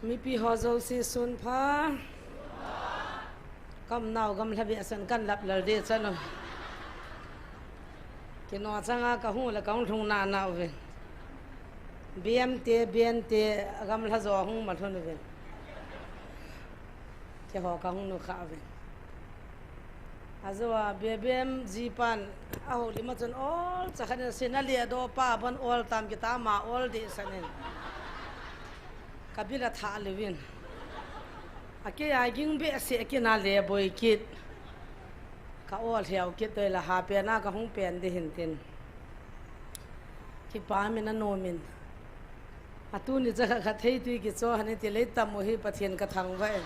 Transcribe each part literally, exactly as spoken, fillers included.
Mipi ho jouse sun pha. Ka umnau gamla beh a chun kan lap lal deh chanu. Kino changa ka hung le ka hung lhung nana uvin. Bem te, ben te, gamla jo hung ma lhun uvin. Keiho ka hung nu kha uvin. Ajo a, Bebem jipan, a houlim a chun ol cha khat in sin a le do pa bon ol tam kita ma ol deh san in. Ka bil a thah liu in. A kei a ging behseh kit na le boi kit. Ka ol hiau kit toi la ha pen a ka hung pen ding hin tin. Kipa min a nom in. A tuni cha khat khat thei tui kicho hani ti lei tam u hi Pathen ka thangvah e.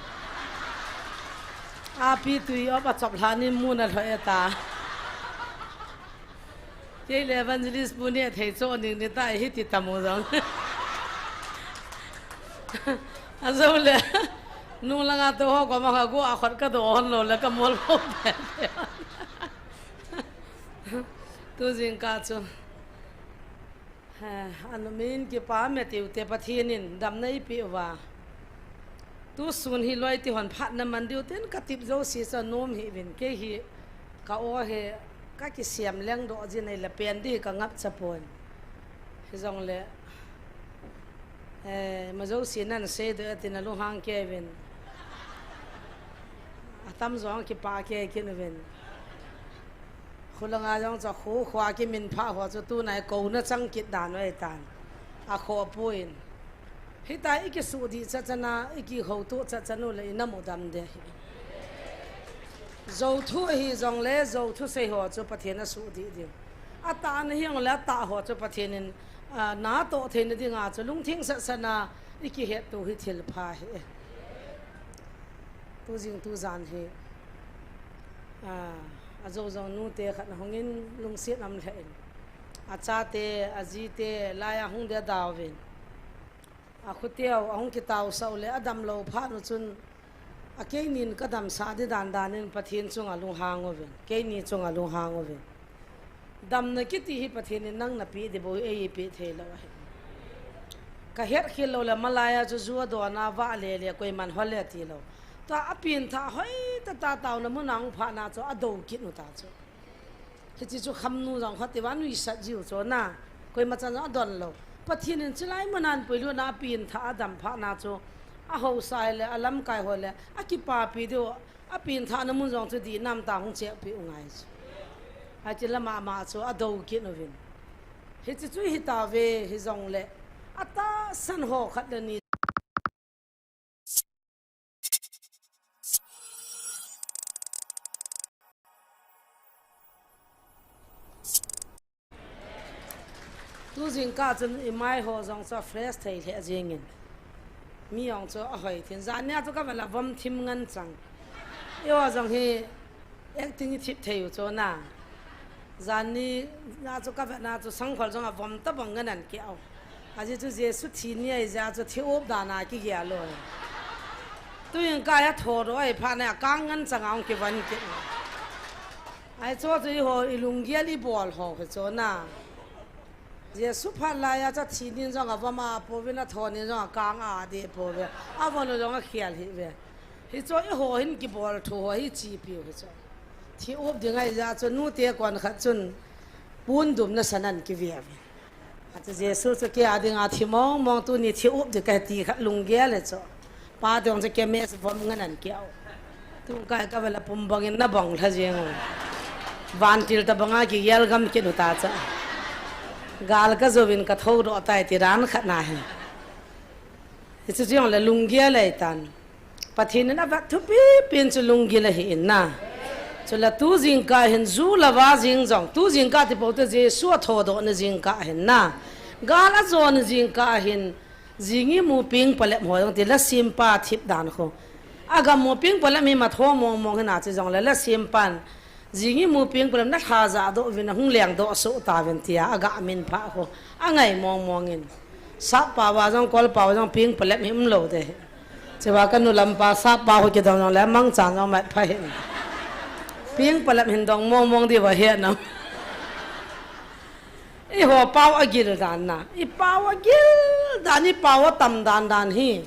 A pi tui op a chop lha ni mun a lhoh e ta. Kei le evangelist pu ni thei cho ning ni ta hi ti tam u jong. A jo le. Nung langa to ho ko ma ka go a khot ka do hon lo le ka mol ko. Tu jingkah chu. Ha, a numin kipa me tiu te Pathen in damna eipeh uva. Tu sun hi loi ti hon phatna man diu tin ka tip jouse chu a nom hih uvin kei hi ka aw hi ka kisem leng doh jin ei la pen di ka ngap cha pon. Hijongle, eh, ma jouse nan sei doh e tin a lunghang kei uvin. A tam jong kipa kei kit uvin. Khulanga jong chu khu khua kimin pha ho chu tunai ko na chang kit dan oi tan. A kho puin. Hita i kisuh di cha chana, i kihoutu cha chanu le i na mu dam de. Jou thu hi jongle, jou thusei ho chu Pathen a suh di di. A ta na hi jongle, a ta ho chu Pathen in, a, na to thei na dinga chu lungthim sat sat na i kihet tu hi thil pha hi. Tu jing tu jan hi. A, a jo jong nu te khat na hung in lungsiat nam lhe in. A cha te, a ji te, lai a hung de dau vin. A khu teu, a hung kitau sau le, a dam lo pha nu chun, a kei nin ka dam sa di dan dan in Pathen chung a lunghang uvin. Kei ni chung a lunghang uvin. Damna kiti hi Pathen in nang na pe di bou, ei pe thei lo ahi. Ka het khel lo le malai a chu ju a don a va le le koiman hol le ti lo. Tua a pin tha hoi ta ta tau na mun a hung pha na chu a do kit nu ta chu. Hichi chu kham nu jong khat ti va nui sat jiu chu na. Koima chan a don lo. Pathen in chilai mun an pui lu na a pin tha a dam pha na chu. A ho sai le a lam kai ho le a kipa pi diu. A pin tha na mun jong chu di nam ta hung chek pi u ngai chu. A chi lama ma chu a do kit nu vin. Hichi chu hi ta ve hi jong le. A ta san ho khat le ni. Tu jingkah chun i mai ho jong chu a fresh thei lheh jingin. Mi jong chu a hoi thin. Jan nia chu ka va la vom thim ngan chang. I ho jong hi acting i thip thei u chu na. Jan ni na chu ka va na chu sangkhol jong a vom ta bang ngan an ke au. A ji chu Jesu thi ni a i ja chu thi up dan a ki gel lo. Tu jingkah a tho ro ai pha na kang ngan chang a ong ki van ke. Ai chu chu i ho i lunggel i bol ho he chu na. Jesu phat lai a cha thi nin jong a vom a po ve na tho nin jong a kang a de po ve. A von jong a khial hi ve. Hi chu i ho hin ki bol thu ho hi chi piu hi chu. Thi up ding ai ja chu nu te kon khat chun pun dum na sanan ki ve ve. A chu Jesu chu kei a ding a thi mong mong tu ni thi up di ka ti khat lunggel le chu. Pa dong chu kei mes vom ngan an kiau. Tu kai ka va la pum bang in na bang lha jeng u. Van til ta bang a ki yel gam ki nu ta cha. Gal ka jo vin ka tho ro tai ti ran khat na he. Hi chu jong le lunggel le tan. Pathen in a vat thupi pin chu lunggil ahi in na. Chu la tu jingkah hin ju la va jing jong. Tu jingkah ti po te Jesu a tho do na jingkah hin na. Gal a jo na jingkah hin. Jing i mu ping palep ho jong ti la sim pa thip dan kho. A gam mu ping palep mi ma tho mong mong hin a chi jong le la sim pan. Jing i mu ping palep na tha ja do vin a hung leng do so ta vin tia a ga min pha kho. A ngai mong mong in. Sap pa va jong kol pa va jong ping palep hi um lo de. Che va ka nu lam pa sap pa ho ki dong jong le mang chan jong mat pha hin. Ping palep hin dong mong mong di va he na. I ho pau a gil dan na. I pau a gil dan, i pau a tam dan dan hi.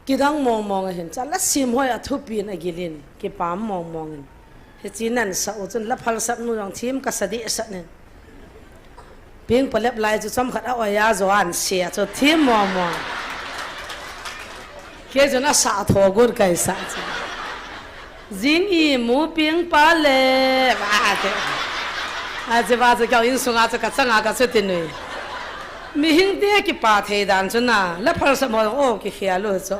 Kidang mong mong ahin, chule sim hoi a thupin agilin, kipah mong mong in. Hichi nan sa u chun la phalsap nu jong thim kasa deh sah nin. Ping palep lai chu chomkhat a oiya jo an sia chu thim mong mong. Kei chun asa tho got kai sa chu. Jing imu ping palep, ati. Achi va chu keu insunga chu kachanga kachuti nui. Mihing te kipah thei dan chu na, la phalsap mo o kikhel u chu.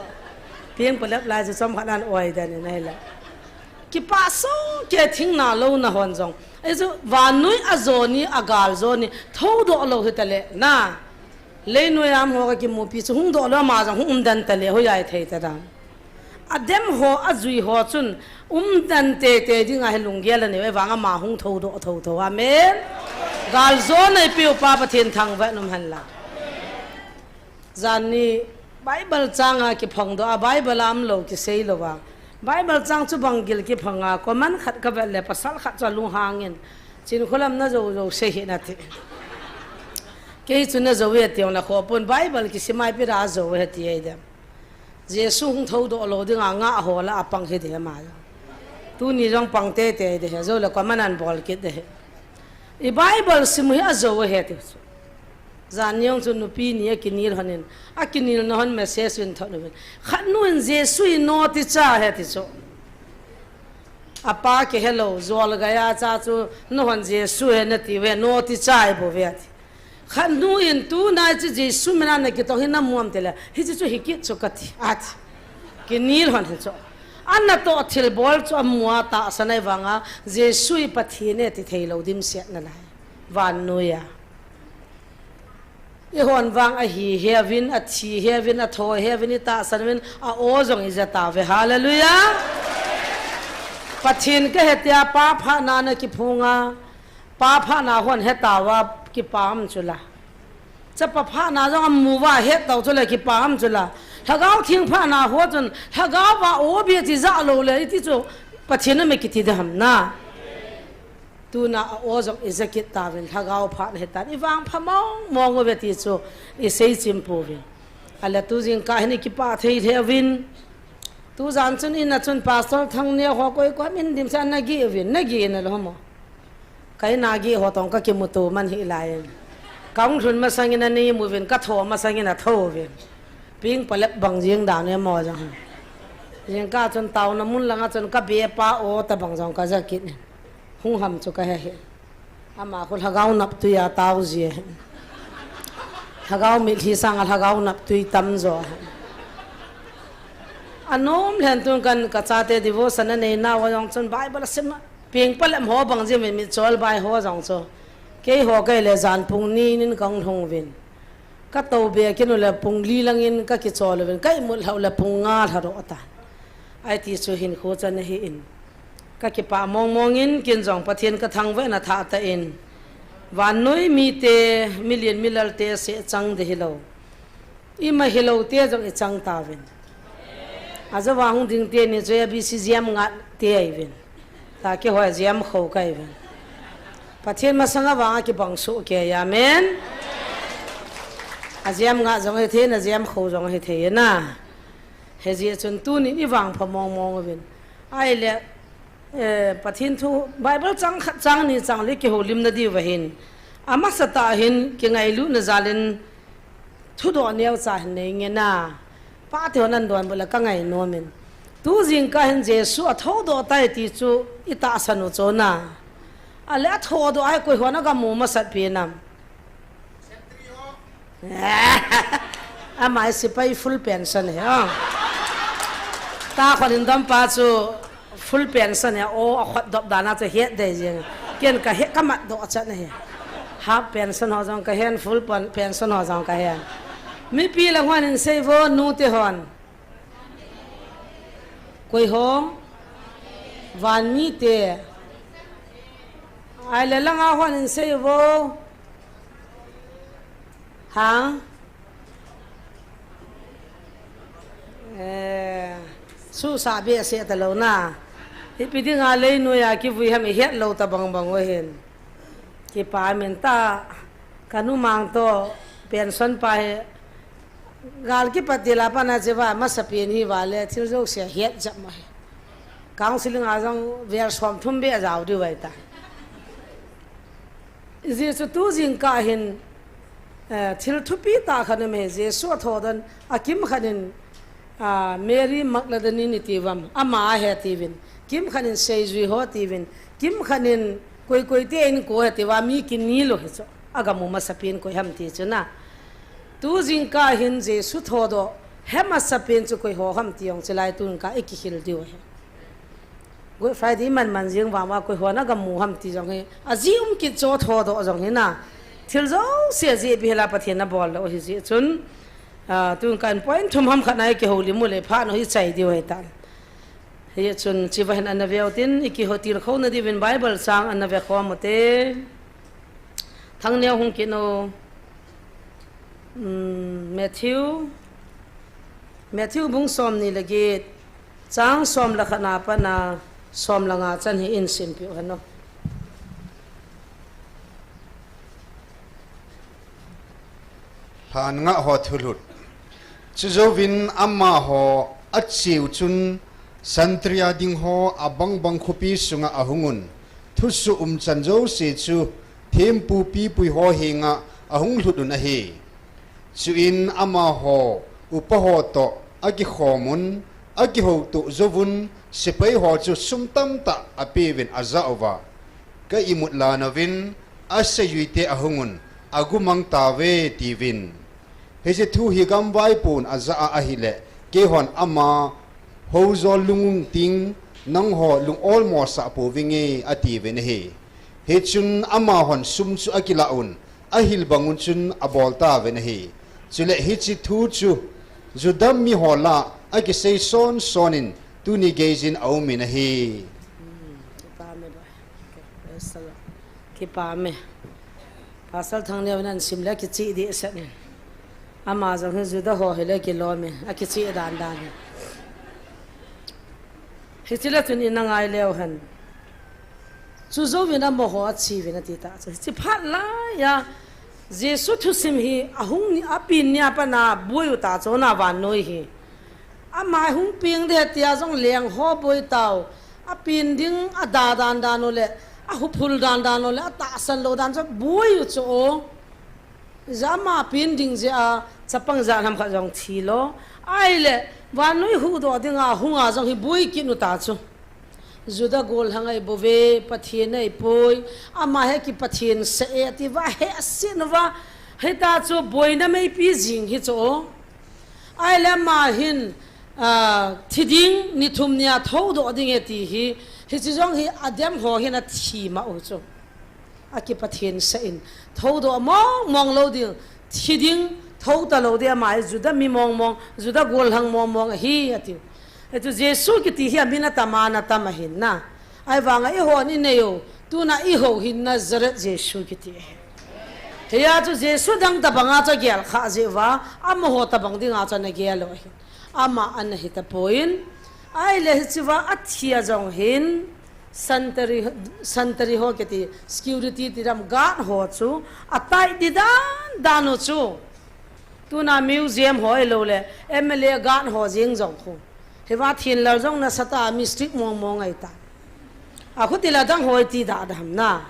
Ping palep lai chu chomkhat nan oi den in ahile. Kipah song kei thing na lou na hon jong. Ei chu vannoi a jo ni, a gal jo ni, thodoh lou hita le na. Leinoi a um ho ka kimupi chu hung doh lou ama jong hung um den ta le, hoiya i thei ta dan. A dem ho, a jui ho chun um den tete ding ahi lunggel anei, ei vang ama hung thodoh tho tho. Amen. Gal jo nei piu pa Pathen thangvah in um hen lang. Jan ni Bible chang a kiphong doh a, Bible a um lou kisei lou a. Bible chang chu bang gil kiphong a, comment khat ka vet le pasal khat chu alunghang in, Chinkholam na jo jo sei hih in ati. Kei chu na jo e ti ong la kho pon, Bible kisim a ipi dia jo e ti ei dem. Jesu hung thodoh lou ding a ngah ho la a pang hi de ma. Tuni jong pang tete de he, jo le comment an bol kit de he. I Bible sim hi a jo he ti chu. Jan ni ong chu nupi ni a kinel hon in, a kinel na hon message in thot uvin. Khat nu in Jesu hi noti cha he ti chu. A pa kihe lou, jol gaya cha chu, na hon Jesu he nati uve, noti cha i bou uve ati. Khat nu in tuna chu Jesu min a na kitong hi na mu am ti le, hichi chu hi kit chu kati, ati. Kinel hon hi chu. Ana toh thilbol chu amu a tahsan ahi vang a, Jesu hi Pathen e ti thei lou dimset na lai. Vannoi a. I hon vang ahi heuvin, a thi heuvin, a tho heuvin, i tahsan uvin, a o jong i ja tauve. Hallelujah! Pathen ka he tia pa phatna na kiphong a, pa phatna hon he tauva kipah um chu la. Chapa phatna jong a mu uva he tau chu le kipah um chu la. Lhagao Theng phatna ho chun, lhagao va o bia chi ja lou le, iti chu Pathen a me kiti de ham na. Tuna a o jong i ja kit tauvin, lhagao phatna hitan, i vangpha mong mong uve ti chu i seichim pouvin. Ahile tu jingkah hin i kipah thei lheh uvin. Tu jan chun in a chun Pastor Thangneo ho koi koi min dimset na gih uvin, na gih na lou mo. Ka in a gih ho tong ka kimuto man hih lai in. Ka hung lhun masang in ana imu uvin, ka tho masang in a tho uvin. Ping palep bang jing dan e mo jong. Jingkah chun taona mun langa chun ka be pa o tabang jong ka ja kit in. Hung ham chu ka he hih. Ama khu lhagao naptui a tao ji ahi. Lhagao mitlhi sanga lhagao naptui tam jo ahi. Anom lhen tun kan ka chate devotion anei nau a jong chun Bible a sim a. Ping palep ho bang jing uvin mitchol bai ho jong chu. Kei ho kei le jan pung ni nin ka hung lhung uvin. Ka to be kin u le pung li langin ka kichol uvin, ka imut lhah u le pung nga lha doh tan. Ahi ti chu hinkho chan ahi in. Ka kipah mong mong in kin jong Pathen ka thangvah in a thah tah in. Vannoi mite, milian milalte seh chang ding hilou. Ima hilou te jong i chang tauvin. Ajo vang hung ding teni chu A B C jam ngat te ahi uvin. Ta keiho jam kho ka hi uvin. Pathen masanga vang a kibang soh kei, amen. A jam ngat jong hi thei, na jam kho jong hi thei na. Hijeh chun tunin i vangpha mong mong uvin. Ahile, eh, Pathen thu, Bible chang khat chang ni chang le kihoulim na diu va hin. Amasa tah hin, kingailutna jal in, thudoh neocha hin nei nge na. Pate hon ana donbut le ka ngai nom in. Tu jingkah hin Jesu a thodoh tai ti chu i tahsan u chu na. Ahile a thodoh ahi koi hon aga mu masat pi nam. Ama hi sepai full pension hi, ah. Ta khon in dom pa chu full pension hi, o a khut dop dan a chu het dei jing. Ken ka he ka mat doh chan hi. Half pension ho jong ka hen, full pen-, pension ho jong ka hen. Mipi le hon in sei vo, nu te hon. Koi ho? Van mite. Ahile langa hon in sei vo. Ha? Eh, suhsah behseh talou na. Ipi dinga leinoi a kivui ham i het lou tabang bang u hin. Kipah min ta, ka numang toh, pension pa hi, Gal kipat til a pat na hiche va masapen hi vale thil jouse het jep mai. Counseling a jong vel som thum beh a jao diu ahi ta. Ajeh chu tu jingkah hin, eh, thil thupi tah khat um e, Jesu athodoh a kimkhat in, ah, Mary Magdalene iti uvam, ama ahi tiuvin, kimkhat in seijui ho tiuvin, kimkhat in koi koi te in ko ahi tiuva mi kini lou hi chu. Agamu masapen koi ham ti chu na. Tu jingkah hin Jesu thodoh, he masapen chu koi ho ham ti jong chulai tu jingkah i kihil diu ahi. Good Friday man man jing vang uva koi ho na gamu ham ti jong hi. Ajeh um kit chu thodoh jong hi na. Thil jouse ajeh ipi hila Pathen in abol lou ahi jeh chun. Ah, tu jingkah in point thum ham khat na i kihoulim u le phat u hi chai diu ahi ta. Hichun hicheva hin ana veu tin, i kiho tilkhou na diuvin Bible chang ana ve khom u te. Thangneo hung kit o. Um, Matthew, Matthew bung som ni le get, chang som le khat na pat na som le nga chan hi in simpiu hen o. Lhan ngah ho thulhut. Chujouvin amaho acheu chun Santria ding ho abang bang khopi sunga ahung un, thusoh umchan jouse chu thempu pipui ho henga ahung lhut un ahi. Chuin amaho upa ho toh akikhom un, akihoutoh jouvun, sepai ho chu sum tamtah apeuvin ajah uva, ka imut lhan uvin, aseijui te ahung un, agumang tauve, tiuvin. Hiche thu hi gamvaipon ajah a ahile, keihon ama houjol lungmong ting, nangho lung olmo sah pouvinge, atiuvin ahi. Hichun amahon sum chu akilah un, ahil bang un chun abol tauvin ahi. Chule hiche thu chu Juda miho lah a akisei son son in tuni geijin aumin ahi. Hmm, kipa me ba. Okay, praise the Lord. Kipa me. Pastor Thangneo in ahin sim le kicheh dehset in. Ama jong hi Juda ho hile kilom in, akicheh dan dan in. Hiche le chun ina ngai leu hen. Chujouvin amaho acheuvin ati ta chu. Hiche phat laiya Jesu thusim hi ahung ni, apen ni a pat na boi u ta chu na vannoi hi. Ama hung peng ding tia jong leng ho boi tau. Apen ding ada dan dan u le, ahuphul dan dan u le, atahsan lou dan chu boi u chu o. Ijeh ama pen ding jeh a, chapang jat ham khat jong thi lou. Ahile, vannoi huhdoh dinga, hunga jong hi boi kit u ta chu. Juda gollhang ahi bouve, Pathen ahi poi, ama hi ki Pathen sah e, ati uva, hehset uva, hita chu boina meipi jing hi chu. Ahile ama hin, ah, thi ding, ni thum nia thoudoh ding e ti hi, hiche jong hi Adam ho hin athi ma u chu. Aki Pathen sah in, thoudoh mong mong lou ding, thi ding, thou ta lou ding, ama hi Juda mi mong mong, Juda gollhang mong mong ahi, ati. Hichu Jesu kiti hi amin atam a, ana tam ahin na. Ahivanga eihon inei u, tuna eiho hin Nazareth Jesu kiti ahi. Hia chu Jesu dang tabanga chu agel kha jeh uva, amaho tabang dinga chu ana gel u ahi. Ama ana hi tapon, ahile hichea athi a jong hin, Santri, santri ho kiti, security ti dam guard ho chu, atai di dan dan u chu. Tuna museum ho ahilou le, M L A guard ho jeng jong khu. Hiva thenlal jong nasatah a mi strict mong mong ahi ta. Akhuti la dang ho iti da dam na.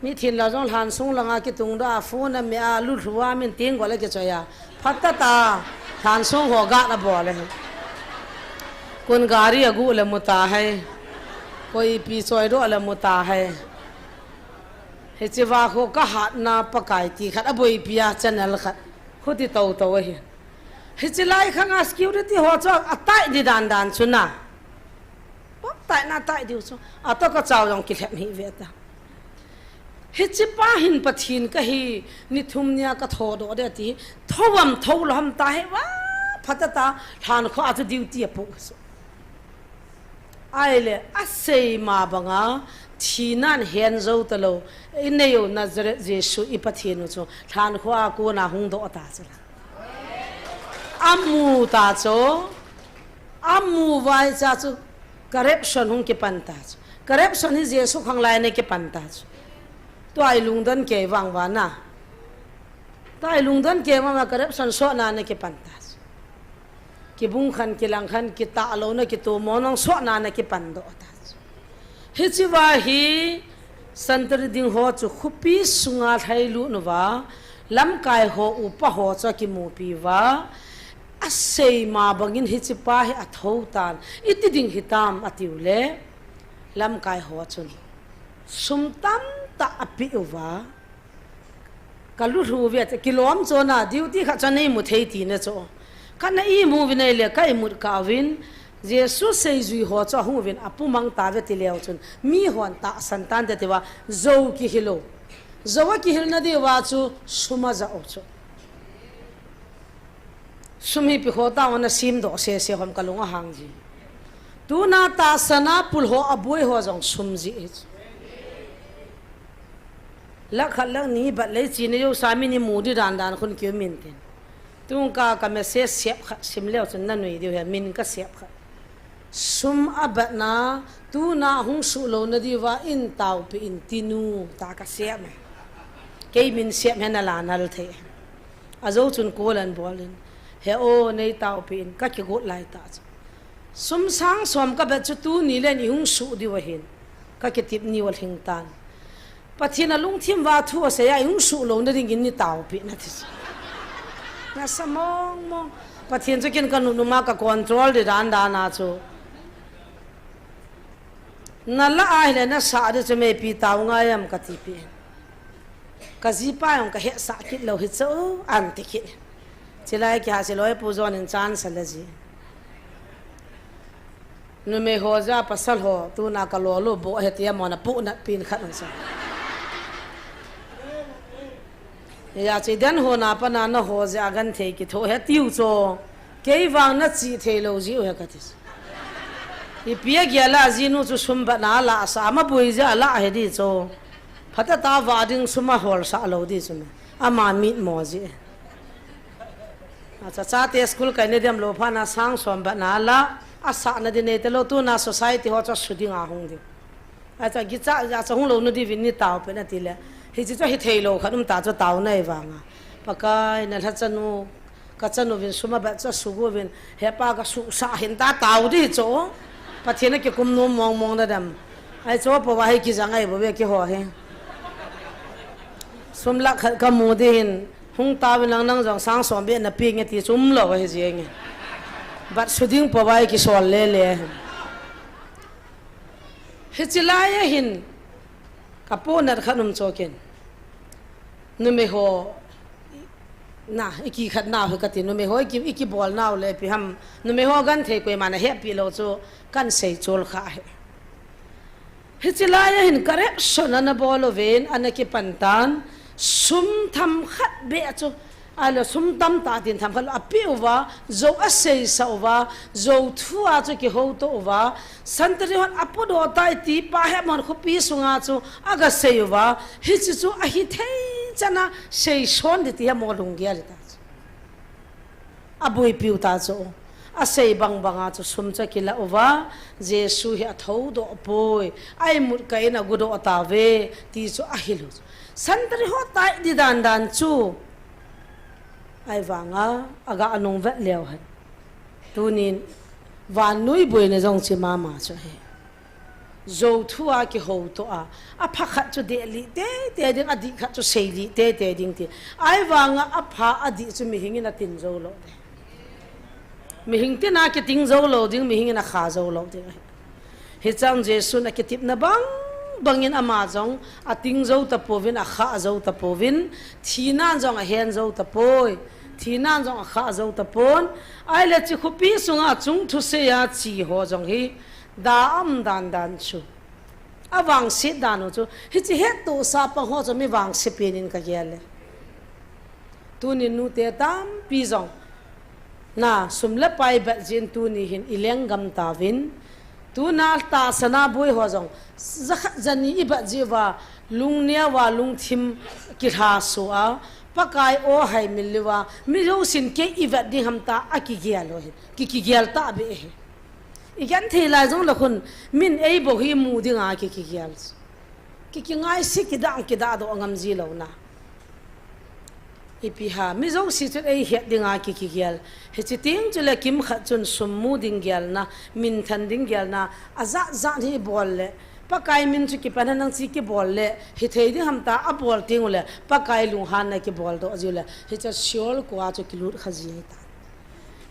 Mi thenlal jong lhansong langa kitung da, phone a mi a, lulhu a, min tenggol a kichoi a. Phatah a, lhansong ho guard abol e. Kon gari agu le mu ta hai. Koi ipi choi doh le mu ta hai. Hichea khu kahatna Pakai ti khat aboipi a channel khat. Khuti tou tou ahi. Hiche lai khanga security ho chu atai di dan dan chu na. Pop tai na tai diu chu. Atoh kachao jong kilhem hi ve ta. Hiche pa hin Pathen kahi, ni thum nia kathoudoh ding ati. Thou am thou lou ham ta he va. Phatah a, lhankhuh a chu duty apoh chu. Ahile, asei ma banga, thina in hen jou talou. Inei u Nazareth Jesu i Pathen u chu. Lhankhuh a kona hung doh ta chu la. Amu ta chu. Amu vai cha chu corruption hung kipan ta chu. Corruption hi Jesu khang lai nei kipan ta chu. Tua i lungdon kei vang uva na. Tai lungdon kei mama corruption sotna na kipan ta. Kibung khan, kilang khan, kitah louna, kitomo nong sotna na kipan doh ta. Hiche va hi Santari ding ho chu khopi sunga lhailut uva, lamkai ho upa ho chu akimupi uva, asei ma bangin hiche pa hi athou tan, iti ding hitam atiu le, lamkai ho chun sum tamtah ape uva, ka luthu ve, kilom chona duty khat chu nei mu thei tina chu. Kana imu uvin ahile, ka imut kah uvin, Jesu seijui ho chu ahung uvin, apumang tave ti leu chun, mi hon tahsan tante tia, jou kihil u. Jou akihilna diuva chu, sum ajah u chu. Sum hi ipi khoh tah a nasim doh sese ham kalung ahang ji. Tuna tahsan a pul ho aboi ho jong sum ji hi chu. Lakh khat lakh ni bat lei china jousa min imu di dan dan khun kium intin. Tun ka, ka message sep khat sim leu chun nanui diu ahi, min kasep khat. Sum abatna, tuna hung suh louna diuva in taopi in tinu, tia kasep e. Kei min sep hi nala nal thei. Ajou chun call ahin bol in. He o, nei taopi in, kakigot lai tah chu. Sum sang som kabet chu tuni len ihung suh diu ahin. Kakitep niu alhing tan. Pathen alungthim uva thu asei a, ihung suh louna dingin nei taopi nati chu. Nasa mong mong. Pathen chu ken kanunung ma ka control di dan dan a chu. Nalah ahile nasah di chu, ipi tao ngai ham kati pi. Kajipa jong kahetsah kit lou hi chu, anti kit. Chulai kiha se loi pu jon in chance ala ji. Numei ho jeh a pasal ho, tuna ka lolo bo he tia mona pu nat pin khat ong sa. Hijeh chun den ho na pa na na ho jeh a genthei kitho he tiu chu. Kei vang nachi thei lou jiu he kati. Ipi agel a jinu chu sum batna alah sa, ama boi jeh a alah he di chu. Phatah tah a vah ding sum ahol sah lou di chu me. Ama mitmo ji. Acha, chate school kaina dem lou phat na sang som batna alah, asahna di nei talou, tuna society ho chu suding a hung di. Acha, gicha, acha hung louna diuvin nei taopi nati le. Hiche chu hithei lou khat um ta chu taona vang a. Pakai nalhachanu, kachanu vin sum abat chu sugu vin, he pa kasuhsah hin ta tao di chu. Pathen a kikum nom mong mong na dem. Ahi chu, pa va hi kijang ahi bou ve keiho hi. Sum lakh khat kamu di hin, hung taovin lang nang jong sang som beh nape nge ti chu umlou ahi jeng e. Bat suding pa va hi kisol le le. Hiche lai a hin, kapo nat khat um chu ken. Numei ho, na, iki khat nau hi kati, numei ho iki, ikibol nau le ipi ham, numei ho genthei koima na hepi lou chu kan sei chol kha hi. Hiche lai a hin corruption ana bol uvin, ana kipan tan, sum themkhat beh chu, ahilou sum tamtah tin themkhat lou, ape uva, jou aseisah uva, jou thu a chu kihouto uva, Santari hon apodoh tai ti pa hi amahon khopi sunga chu aga sei uva, hiche chu ahithei chan a seison di ti hi amaho lunggel ahi ta chu. Aboipiu ta chu. Asei bang banga chu sum chu akilah uva, Jesu hi athoudoh poi, a imut kah in agudoh tauve, ti chu ahil u chu. Santari ho tai di dan dan chu. Ahivanga, aga nung vet leu hen. Tunin, vannoi boina jong che mama chu ahi. Jou thu a kihouto a, apha khat chu deh lih teitei ding, adih khat chu sei lih teitei ding ti. Ahivanga apha adih chu mihing in atin jou lou ding. Mihing tin a kiting jou lou ding, mihing in akha jou lou ding ahi. Hichan Jesun akitepna bang bangin ama jong ating jou tapouvin, akha jou tapouvin, thinan jong ahen jou tapoi, thinan jong akha jou tapon, ahile hiche khopi sunga achung thusei a che ho jong hi, da aum dan dan chu. Avangset dan u chu, hiche hettohsah pang ho chu mi vangse pen in kagel e. Tunin nute tampi jong, na, sum le pai bet jin tuni hin ilenggam tauvin, tuna tahsan a boi ho jong, jakhat jani ibat jiuva, lungneo a lungthim kilhaso a, Pakai o haimil uva, mi jousen kei ivet ding ham tia akigel u ahi, ki, kigel tahbeh ahi. Igenthei lai jongle khun, min eibou hi imu dinga ki, kigel. Ki, kingaise, kidah, kidahdoh ngam ji louna. Ipi ham, mi jouse chun eihet dinga ki, kigel. Hiche teng chule kimkhat chun sum mu ding gelna, minthan ding gelna, ajat jat hi ibol le. Pakai min chu kipan hen nang chi kibol le, hithei ding ham tia abol teng ule, Pakai lunghanna kibol doh jiu le, hiche Sheol kua chu kilut kha ji ahitai.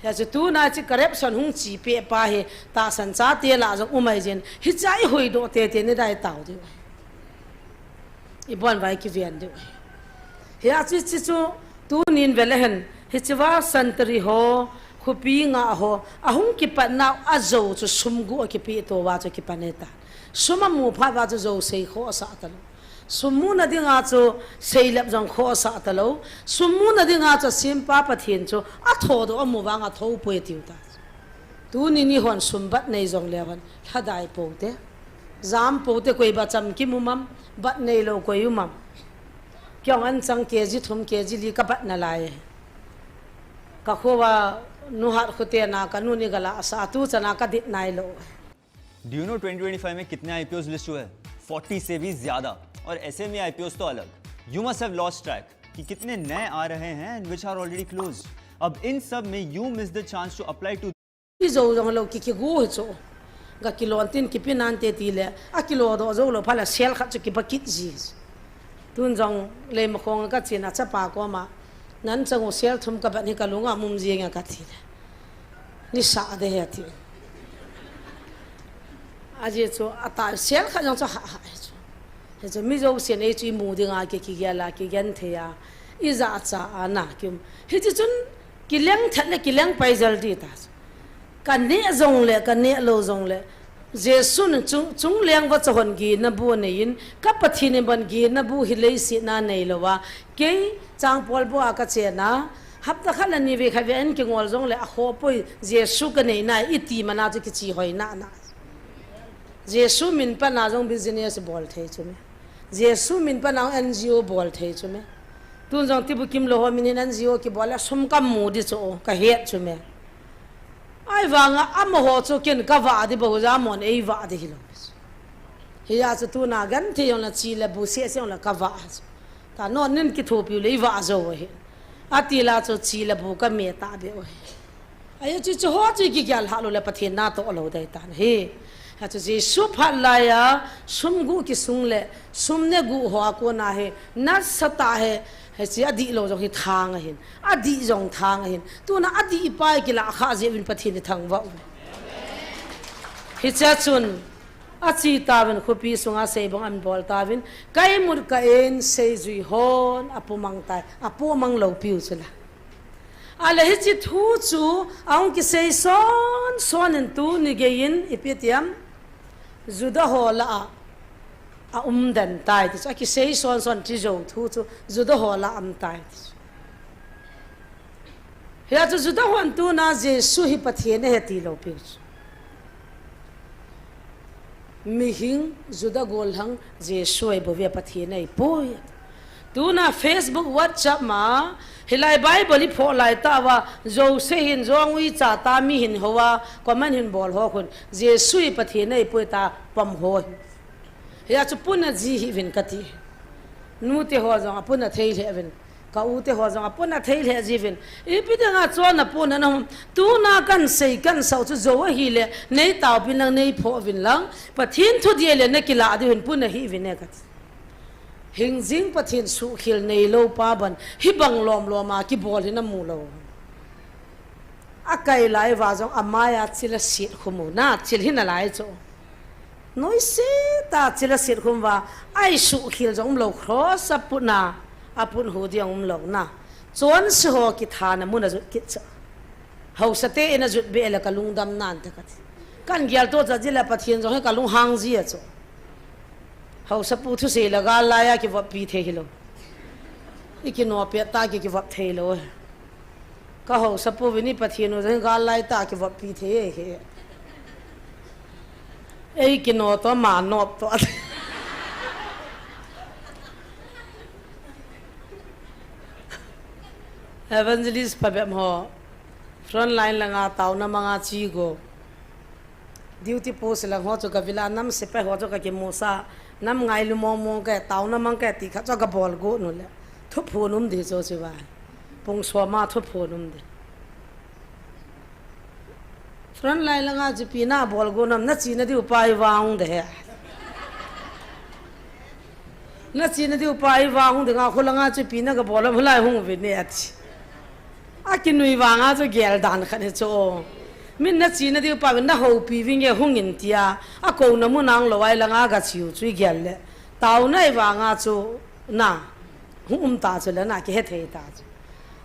Hiche tuna hiche corruption hung chepeh pa hi, tahsan chate lah jong um ahi jin, hiche a ihuhdoh tete ni dai tao diu ahi. Ibon vai kiven diu ahi. Hiche chu, chu, tunin vele hen, hiche va santri ho, khopi nga ho, ahung kipat nau a jou chu sum guh a kipeh to va chu kipan ahitai. Sum amu phat va chu jou sei khohsah talou. Sum muna dinga chu seilep jong khohsah talou. Sum muna dinga chu Sempa Pathen chu athodoh amu vanga thou poi tiu tai. Tunin eihon sum bat nei jong leu hen, lhadai pou te. Jam pou te, koi bacham kimu mam, bat neilou koi um am. Kei jong anchang K G thum, K G li ka bat nalai. Ka kho va nuhat khote na ka nu ni gala sa tu chana ka dit nailou. Do you know twenty twenty-five में कितने IPOs list हुए हैं? Forty से भी ज्यादा। और SME IPOs तो अलग। You must have lost track कि कितने नए आ रहे हैं and which are already closed। अब इन सब में you miss the chance to apply to Ijou jong lou ki kigu hi chu. Ga kilon tin kipi nante tile, akilo doh jou lou phat le sel khat chu kiba kit ji. Tun jong Leimakhong ka chena chapa koma, nan chang u sel thum ka bat hi ka lunga mum jing a ka ti le. Nisa de he ti. Ajeh chu ata sel khat jong chu ha ha chu. Hichu mi jousen ei chu imu dinga ki, kigel a, kigenthei a, ijat cha a na kium. Hichi chun kileng that le kileng pai jel di ta chu. Ka neh jong le, ka neh lou jong le, Jesun chung, chungleng vacha hon ginabu aneiyin, ka Pathen in ban ginabu hi leiset a neilou a, kei Changpolbo a ka chena, hapta khat le ni vei khat vei a in kingol jong le, akhoh poi, Jesu ka nei nai, iti mana chu kichi hoi nana. Jesu min pan a jong business bol thei chu me. Jesu min pan a jong NGO bol thei chu me. Tun jong tibukim lou ho min in NGO kibol le sum kamu di chu o, ka het chu me. Ahivanga amaho chu ken ka vah di bou jeh a amahon ei vah di hilou. Hia chu tuna genthei jong le chi le bu seh seh jong le ka vah chu. Ta non nin kithopiu le i vah jou ahi. Ati la chu chi le bu ka me ta be u ahi. Ahi chu, chu ho chu i kigel hah lou le Pathen natoh lou dei tan ahi. Achu Jesu phat laiya sum guh kisung le sum ne guh ho a kona hi nasatah hi, hichi adih lou jong hi thang ahin. Adih jong thang ahin. Tuna adih pa i kilah khah jeh uvin Pathen i thangvah uve. Hichea chun ache tauvin khopi sunga seibang ahin bol tauvin, ka imut kah in seijui hon apumang tai, apumang lou piu chu la. Ale hiche thu chu ahung kisei son son in tuni geiyin ipi tiam, Juda ho lah a aum den tai ti chu, akisei son son ti jou thu chu Juda ho lah a um tai ti chu. Hia chu Juda hon tuna Jesu hi Pathen ahi ti lou piu chu. Mihing Juda gollhang Jesu ahibouve, Pathen ahipoi. Tuna Facebook, WhatsApp ma, hilai Bible i phoh lai tah uva, jouse hin jong uicha ta mi hin hou a, comment hin bol ho khun, Jesu hi Pathen ahipoi ta pom ho hi. Hia chu puna ji hih uvin kati. Nute ho jong apuna thei lheh uvin. Ka ute ho jong apuna thei lheh ji uvin. Ipi dinga chonna puna na hum. Tuna kan sei kan sau chu jou ahile, nei taopin lang nei phoh uvin lang. Pathen thudih le na kilah diu hin puna hih uvin e kati. Hingjing Pathen suhkhel neilou pa ban, hibang lom lom a kibol hi namu lou. Akai lai uva jong amai a chil aset khum u, na chil hi nalai chu. Noise tah chil aset khum uva, a isuhkhel jong umlou, cross aputna, aput hu ding umlou na. Chonse ho kithana mun ajot kit chu. Haosa te in ajot beh le ka lungdam nante kati. Kan gel to cha ji le Pathen jong hi ka lunghang ji a chu. Haosapu thusei le gal laiya kivoppi thei hilou. I kino pet tah ki kivop thei lou. Ka haosapu vin i Pathen u jong hi gal lai tah kivoppi thei e hi. Ei kino to ma nop to. Evangelist phabep ho. Front line langa taona manga chi go. Duty post lang ho chu ka vila, nam sepai ho chu ka kimusa, nam ngailu mong mong ka, taona mang ka ti khat chu ka bol go nu le. Thuphon um di chu chu vai. Pung soma thuphon um de. Front line langa chu ipi nabol gon ham, nachena diu pa hi vang de he. Nachena diu pa hi vang dinga kholanga chu ipi nagabol ham, hulai hung uvin ati. Akinui vanga chu gel dan khat hi chu. Min nachena diu pa vin nahoupi vinge hungin tia. Akouna mun a hung lou a ilanga gache u chu igel le. Taona hi vanga chu na. Hung um ta chu le na kihethei ta chu.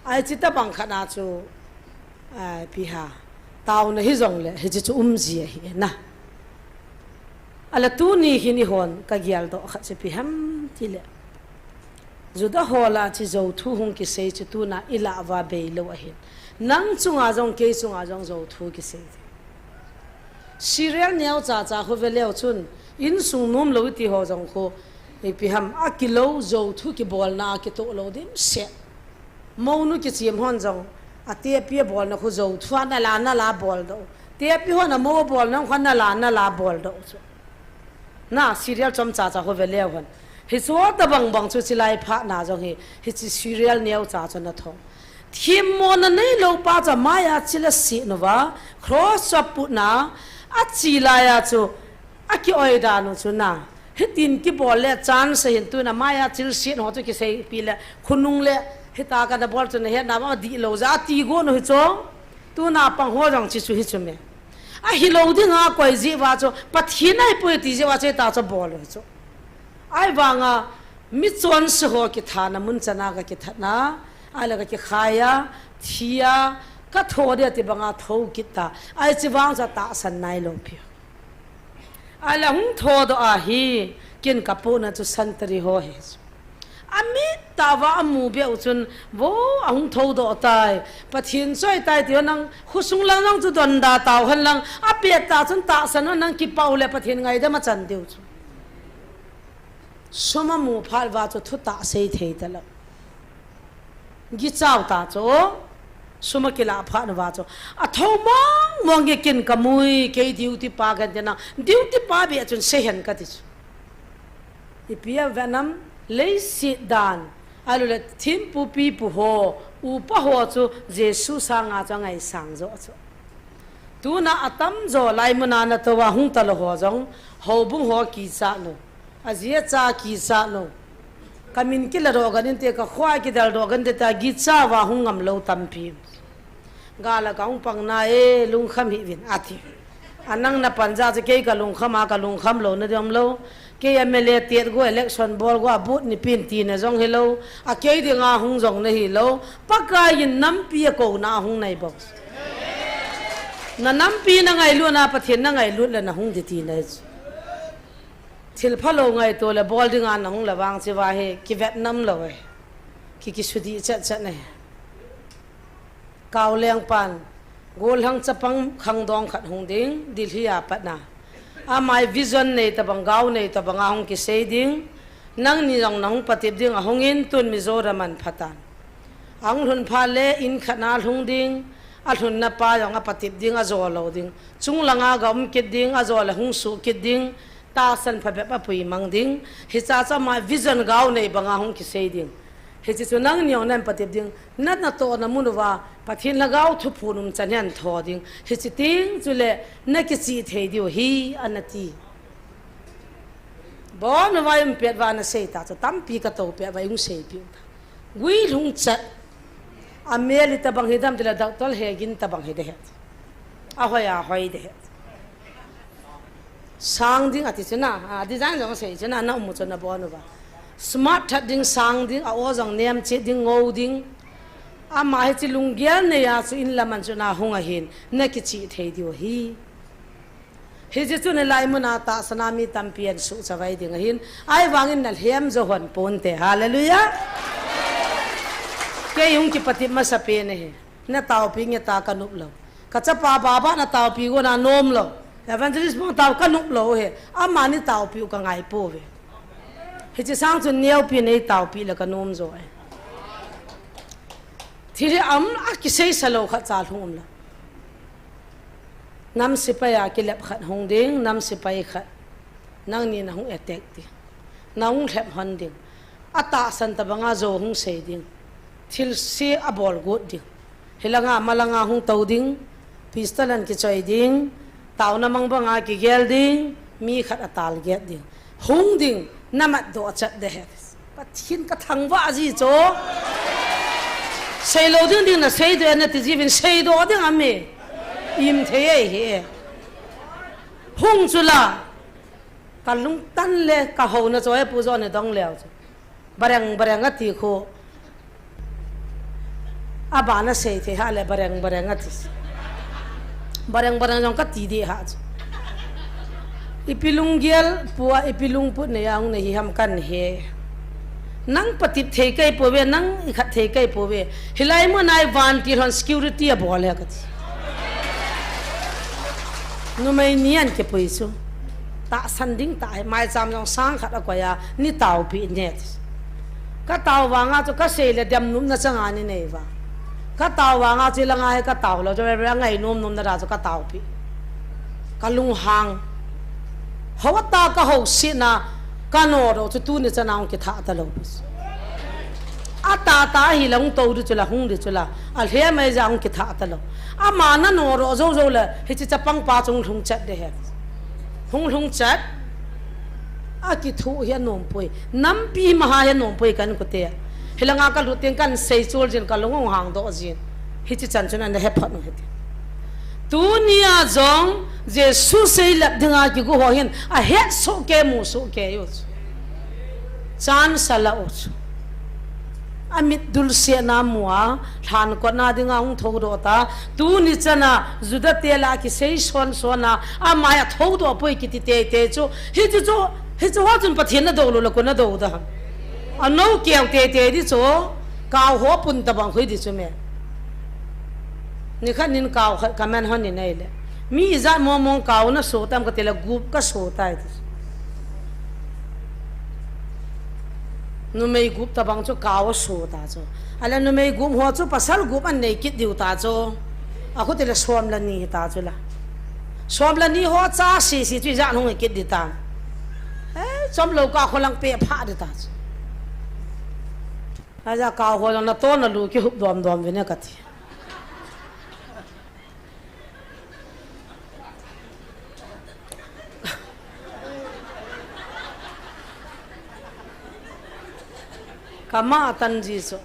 Ahi chu tabang khat a chu. Ai, ipi ham. Taona hijongle, hiche chu umji ahi na. Ahile tuni hin eihon kageldoh khat chu ipi ham tile. Juda ho lah a chu jouthu hung kisei chu tuna ilah uva beilou ahin. Nang chunga jong, kei chunga jong jouthu kisei. Serial neocha cha khu veleu chun, insung nomlou iti ho jong khu, ipi ham, akilou jouthu kibolna a kitoh lou dimset. Mounu kichem hon jong, atepi abolna khu jouthu a nala nala boldoh. Tepi hon amou abolna khu nala nala boldoh chu. Na, serial chomcha cha khu veleu hen. Hichu tabang bang chu chilai phat na jong hi, hiche serial neocha chu natho. Themmona neilou pa chu amai a chil aset uva, cross chu aputna, ache lai a chu, akioi dan u chu na. Hitin kibol le chance ahin tuna amai a chil set ho chu kiseipi le, khonung le, hita kana bol chu nahet na ma dihlou ja, ati gon u hi chu. Tuna pang ho jong hiche chu hi chu me. Ahilou dinga koi jeh uva chu, Pathen ahipoi ti jeh uva chu hita chu bol u hi chu. Ahivanga, michonse ho kithana mun chana kakithatna, ahile kakikhai a, thi a, katho dia ti banga tho kit ta. Ahi chu vang chu atahsan nailou pi. Ahile hung thodoh ahi, ken kapohna chu santri ho hi. Amit tah uva amu beh u chun, vo ahung thodoh tai, Pathen choi tai ti ho nang, khosung lang jong chu donda tau hen lang, apet tah chun tahsan hen lang kipah u le Pathen ngaidam achan diu chu. Sum amu phat uva chu thutah sei thei talou. Gichau ta chu, sum akilah phat uva chu. Atho mong mong e ken kamui, kei duty pa kan tina, duty pa beh chun sei hen kati chu. Ipi avet nam, leiset dan, ahilou le thempu pipu ho, upa ho chu Jesu sanga chu angaisang joh chu. Tuna atamjo lai muna natou a hung talou ho jong, houbung ho kichat u. Aji acha kichat u. Kamin kiladoh gan inte, kakho a kideldoh gan inte tia gicha uva hung ngam lou tampi. Gal a kahung pang na e, lungkham hih uvin, ati. Anang napan jeh chu kei kalungkham a, kalungkham louna ding umlou. Kei MLA tet go, election bol go, a booth nipin tina jong hilou. Akei dinga hung jong nahilou. Pakai in nampi akouna a hung nahi bou. Nanampi nangailutna, Pathen nangailut le nahung ding tina ahi chu. Thil phalou ngaito le bol dinga nahung le vang hiche va hi kivet nam lou e. Ki, kisudih chet chet e. Kaoleng pan, gollhang chapang khangdong khat hung ding, Delhi a pat na. Ama hi vision nei tabang, gao nei tabang a hung kisei ding. Nangni jong nahung patep ding, ahung in tun Mizoram ahin pha tan. Ahung lhun phat le in khat na alhung ding, alhunna pa jong apatep ding, ajo lou ding. Chung langa ga um kit ding, ajo le hung suh kit ding. Tahsan phabep a puimang ding. Hiche chu ama vision gao nei banga hung kisei ding. Hiche chu nangni jong nahin patep ding. Na, natohna mun uva Pathen Lhagao thuphon umchan hi ahin tho ding. Hiche teng chule nakichih thei diu ahi, anati. Bon uva um pet uva nasei ta chu tampi katou pet uva hung seipeh u ta. Guilhung chat. Amel itabang hidam tile doctor hegin tabang hi dehet. Ahoi ahoi dehet. Sang ding ati chu na, a, design jong sei chu na, na um u chu nabon uva. Smart that ding, sang ding, a o jong nem chet ding, ngou ding. Ama hiche lunggel nei a chu in lam a chu nahung ahin, nakichih thei diu ahi. Hiche chu hilai muna tahsan a mi tampi ahin suhchavai ding ahin, ahivangin nalhem jo hon ponte. Hallelujah. Kei hung kipatep masapen ahi. Nataopi nge ta kanop lou. Kachapa Baba nataopi go nanom lou. Evangelist bang tao kanop lou ahi. Amani taopi u kangai pouve. Hiche sang chun neopi neitaopi le kanom jo e. Thil hi um a kisei sa lou khat cha lhung um lou. Nam sepai a kilep khat hung ding, nam sepai khat. Nangni nahung attack ding. Nahung lhep hon ding. Atahsan tabanga jo hung sei ding. Thilse abol got ding. Hilanga, malanga hung tou ding. Pistol an kichoi ding. Taona mang banga kigel ding. Mi khat a target ding. Hung ding, namat doh chat ding ahi. Pathen ka thangvah ji chu. Seilou ding ding nasei ding nati jiuvin seidoh ding ahi. Im thei ahi. Hung chula. Ka lungtang le ka houna chu ahi Pu John in adong leu chu. Bareng, bareng ati khu. Abana sei thei hale bareng, bareng ati. Bareng, bareng jong kati ding ahi chu. Ipi lunggel pua, ipi lungput neiya hung nahi ham kahe. Nang patep thei kei pouve, nang ikhat thei kei pouve. Hilai muna vantil hon security abol e kati. Numei ni an kipui chu. Tahsan ding tah ahi, maicham jong sang khat akoi a, nei taopi ne. Ka tao vanga chu kasei le dem nopna chang a nei nei va. Ka tao vanga chu langa hi ka tao lou, chu re re ngai nom nom na ra chu ka taopi. Ka lunghang. Hou ta ka hou si na, ka nodoh chu tuni chan a hung kitha talou. Ata ta hi la hung tou ding chu la, hung ding chu la. Alhem mai ja hung kitha talou. Ama na nodoh jou jou le, hiche chapang pa chu hung lhung chat ding ahi. Hung lhung chat. Akithu hi anom poi. Nampi maha hi anom poi kan kute. Hilanga ka lut teng kan sei chul jin ka lung hung hang doh jin. Hiche chan chun ana hephat u hite. Tunia jong Jesu seilep dinga kigo ho hin ahet soh kei mu soh kei u. Chance ala u chu. Amit dulsetna mu a, lhankotna dinga hung thoudoh ta. Tuni chana, Juda te lah a kisei son son a, ama hi athoudoh poi kiti teitei chu. Hichu chu, hichu ho chun Pathen nadou lou le koi nadou da. Anou keu teitei ding chu, kau ho pun tabang khu ding chu me. Nikhat nin kau khat ka man hon in ahile. Mi ijat mong mong kau naso tam kati le gup kaso tai ti. Numei gup tabang chu kau aso ta chu. Ahile numei gup ho chu pasal gup anei kit diu ta chu. Akhu tile som le ni ta chu la. Som le ni ho cha sisi chu ijat hung kit ding ta. Eh, chomlou ka kho lang pe pha ding ta chu. Aja kau ho jong nato nalu kihup dom dom vin e kati. Kama atan ji chu.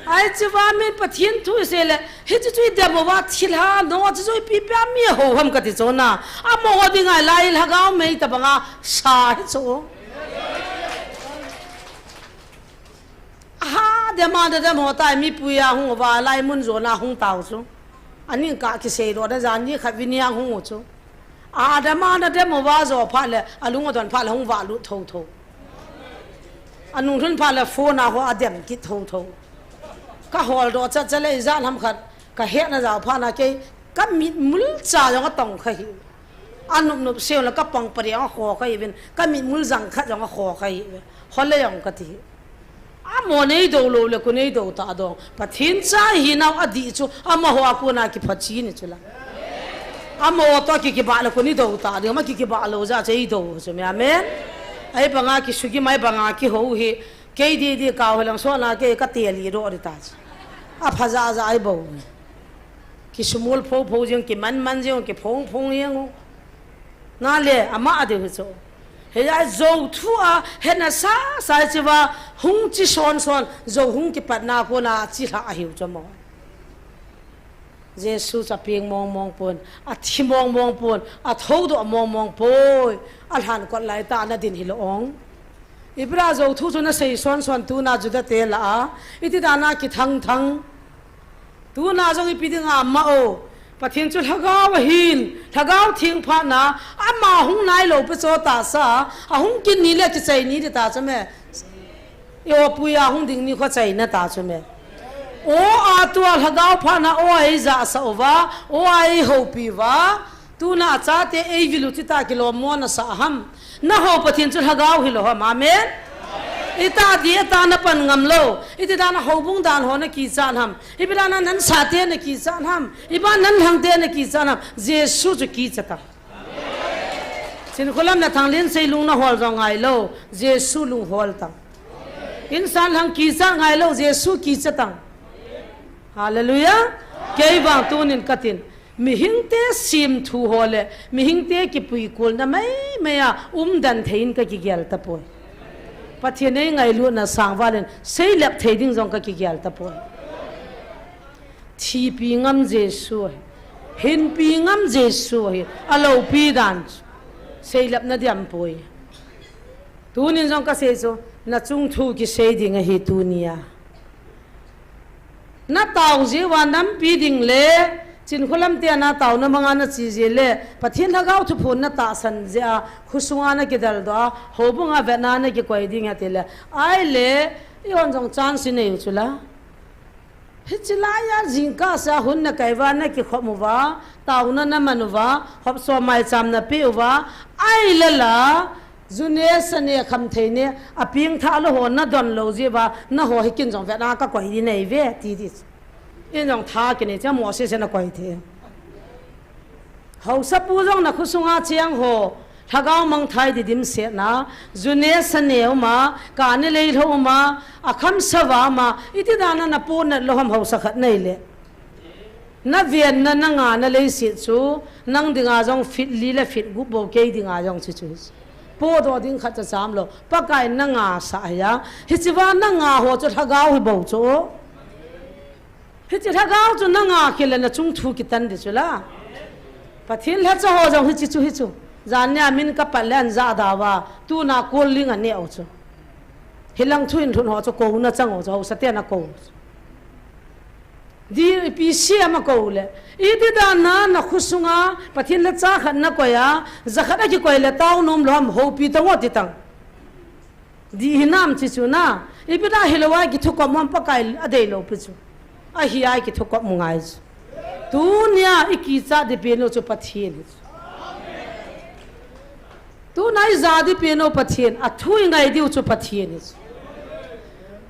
Ai chu va min Pathen thu sei le, hichu chu idem uva thilha no chu chu ipi ipi a mi ho ham kati chu na. Amo dinga lai lhagao mei tabanga sa hi chu. Aha, dem a nadem ho tai, mipui a hung uva, lai mun jona hung tau chu. Aning ka kisei doh da jan ni khat vini a hung u chu. A dem a nadem uva jo phat le, alung adon phat le hung valut tho tho. Anung lhun phat le phone a ho adem kit tho tho. Ka hol doh chat chat le ijat ham khat, ka hetna jao phat na kei, ka mit mul cha jong atong kha hi. Anop nop seu le ka pang pari jong akho kha hi vin, ka mit mul jang khat jong akho kha hi ve. Hol le jong kati hi. Amo nei dou lou le koi nei dou ta dong. Pathen cha ihinau adih chu amaho a kona kiphachi ni chu la. Amo to ki kibah le koi nei dou ta ding, ama ki kibah lou jeh a chu eidou chu me. Amen. Ahivanga kisugim, ahivanga kihou hi. Kei di di kau helang sona kei ka teli doh di ta chu. Apha ja ja ahi bou. Kisumol pho pho jeng, kiman man jeng, kiphong phong jeng u. Na le, ama a deu hi chu. Hei a jou thu a, hena sa, sa chi va, hung chi son son, jou hung kipat na kona chi lha ahiu chu mo. Jesu chu apeng mong mong pon, athi mong mong pon, athoudoh mong mong poi, alhan kot lai tah nadin hilou ong. Ibra jou thu chu nasei son son tuna Juda te lah a, iti dan a kithang thang. Tuna jong ipi dinga ama o. Pathen chu lhagao ahin, lhagao theng phat na, ama hung nailou pe cho ta sa, ahung kit ni le kichai ni di ta chu me. I o pui a hung ding ni kho chai na ta chu me. O a tua lhagao phat na, o a eija sa uva, o a eihoupi uva, Tuna achate eivil u chita kilom mo nasa ham. Nahou Pathen chu lhagao hilou ham. Amen. Ita di ita napan ngam lou. Iti dan a houbung dan ho nakichat ham. Ipi dan a nansate nakichat ham. Ipi dan a nanlhangte nakichat ham. Jesu chu kichat a. Chinkholam le Thanglinsei lung nahol jong ngailou. Jesu lung hol tan. Insan lhang kicha ngailou, Jesu kicha tang. Hallelujah. Kei vang tunin katin, mihingte simthu ho le mihingte kipuikolna maimai a umdan thei in kakigel tapoi. Pathen eingailutna sangval in seilep thei ding jong kakigel tapoi. Thipi ngam Jesu ahi. Hinpi ngam Jesu ahi. Aloupi dan chu seilepna diam poi. Tunin jong kasei chu, nachung thu kisei ding ahi tunia. Natao jeh uva nampi ding le, Chinkholam te a natao na manga nache jeh le, Pathen Lhagao thuphon natahsan jeh a, khosunga nakidaldoh a, houbunga vetna nakikoi ding ati le, ahile, eihon jong chance inei u chu la. Hiche laiya jingkah seh a hun nakai uva, nakikhom uva, taona naman uva, hopsom maicham napeh uva, ahile la, ju ne, sa ne, kham thei ne, apengthah lou ho nadon lou jeh uva, nangho hi kin jong vetna kakoi ding neive, ti di chu. In jong tha kinei cheh a Moses in akoi thei. Haosapu jong nakhosunga cheng ho, lhagao mangthah di dimsetna, ju ne sa ne uma, kani lei lhou uma, akham sava uma, iti dan a napohnat lou ham haosa khat nei le. Navenna, nangana leiset chu, nang dinga jong feet li le feet gup bou, kei dinga jong chu chu. Pohdoh ding khat cha cham lou, Pakai in nangasah ahi a, hichea nanga ho chu lhagao hi bou chu. Hiche lhagao chu nanga khel le nachung thu kitan di chu la. Pathen lhacha ho jong hiche chu hi chu. Jan nia min kapat le anjah da uva, tuna kol ling aneh u chu. Hilang thu in lhun ho chu kouna chang u chu, haosa ten akou u chu. D P C ama kou le. Iti dan a nakhosunga Pathen lhacha khat nakoi a, jakhat akikoi le tao nom lou ham, houpi tang o ti tang. Dih hinam chi chu na, ipi da hilou a kithukop u ham, Pakai adei lou pi chu. Ahi a kithukop u ngai chu. Tunia ikichat ding pen u chu Pathen hi chu. Tuna ija ding pen u Pathen, athu ingai diu chu Pathen hi chu.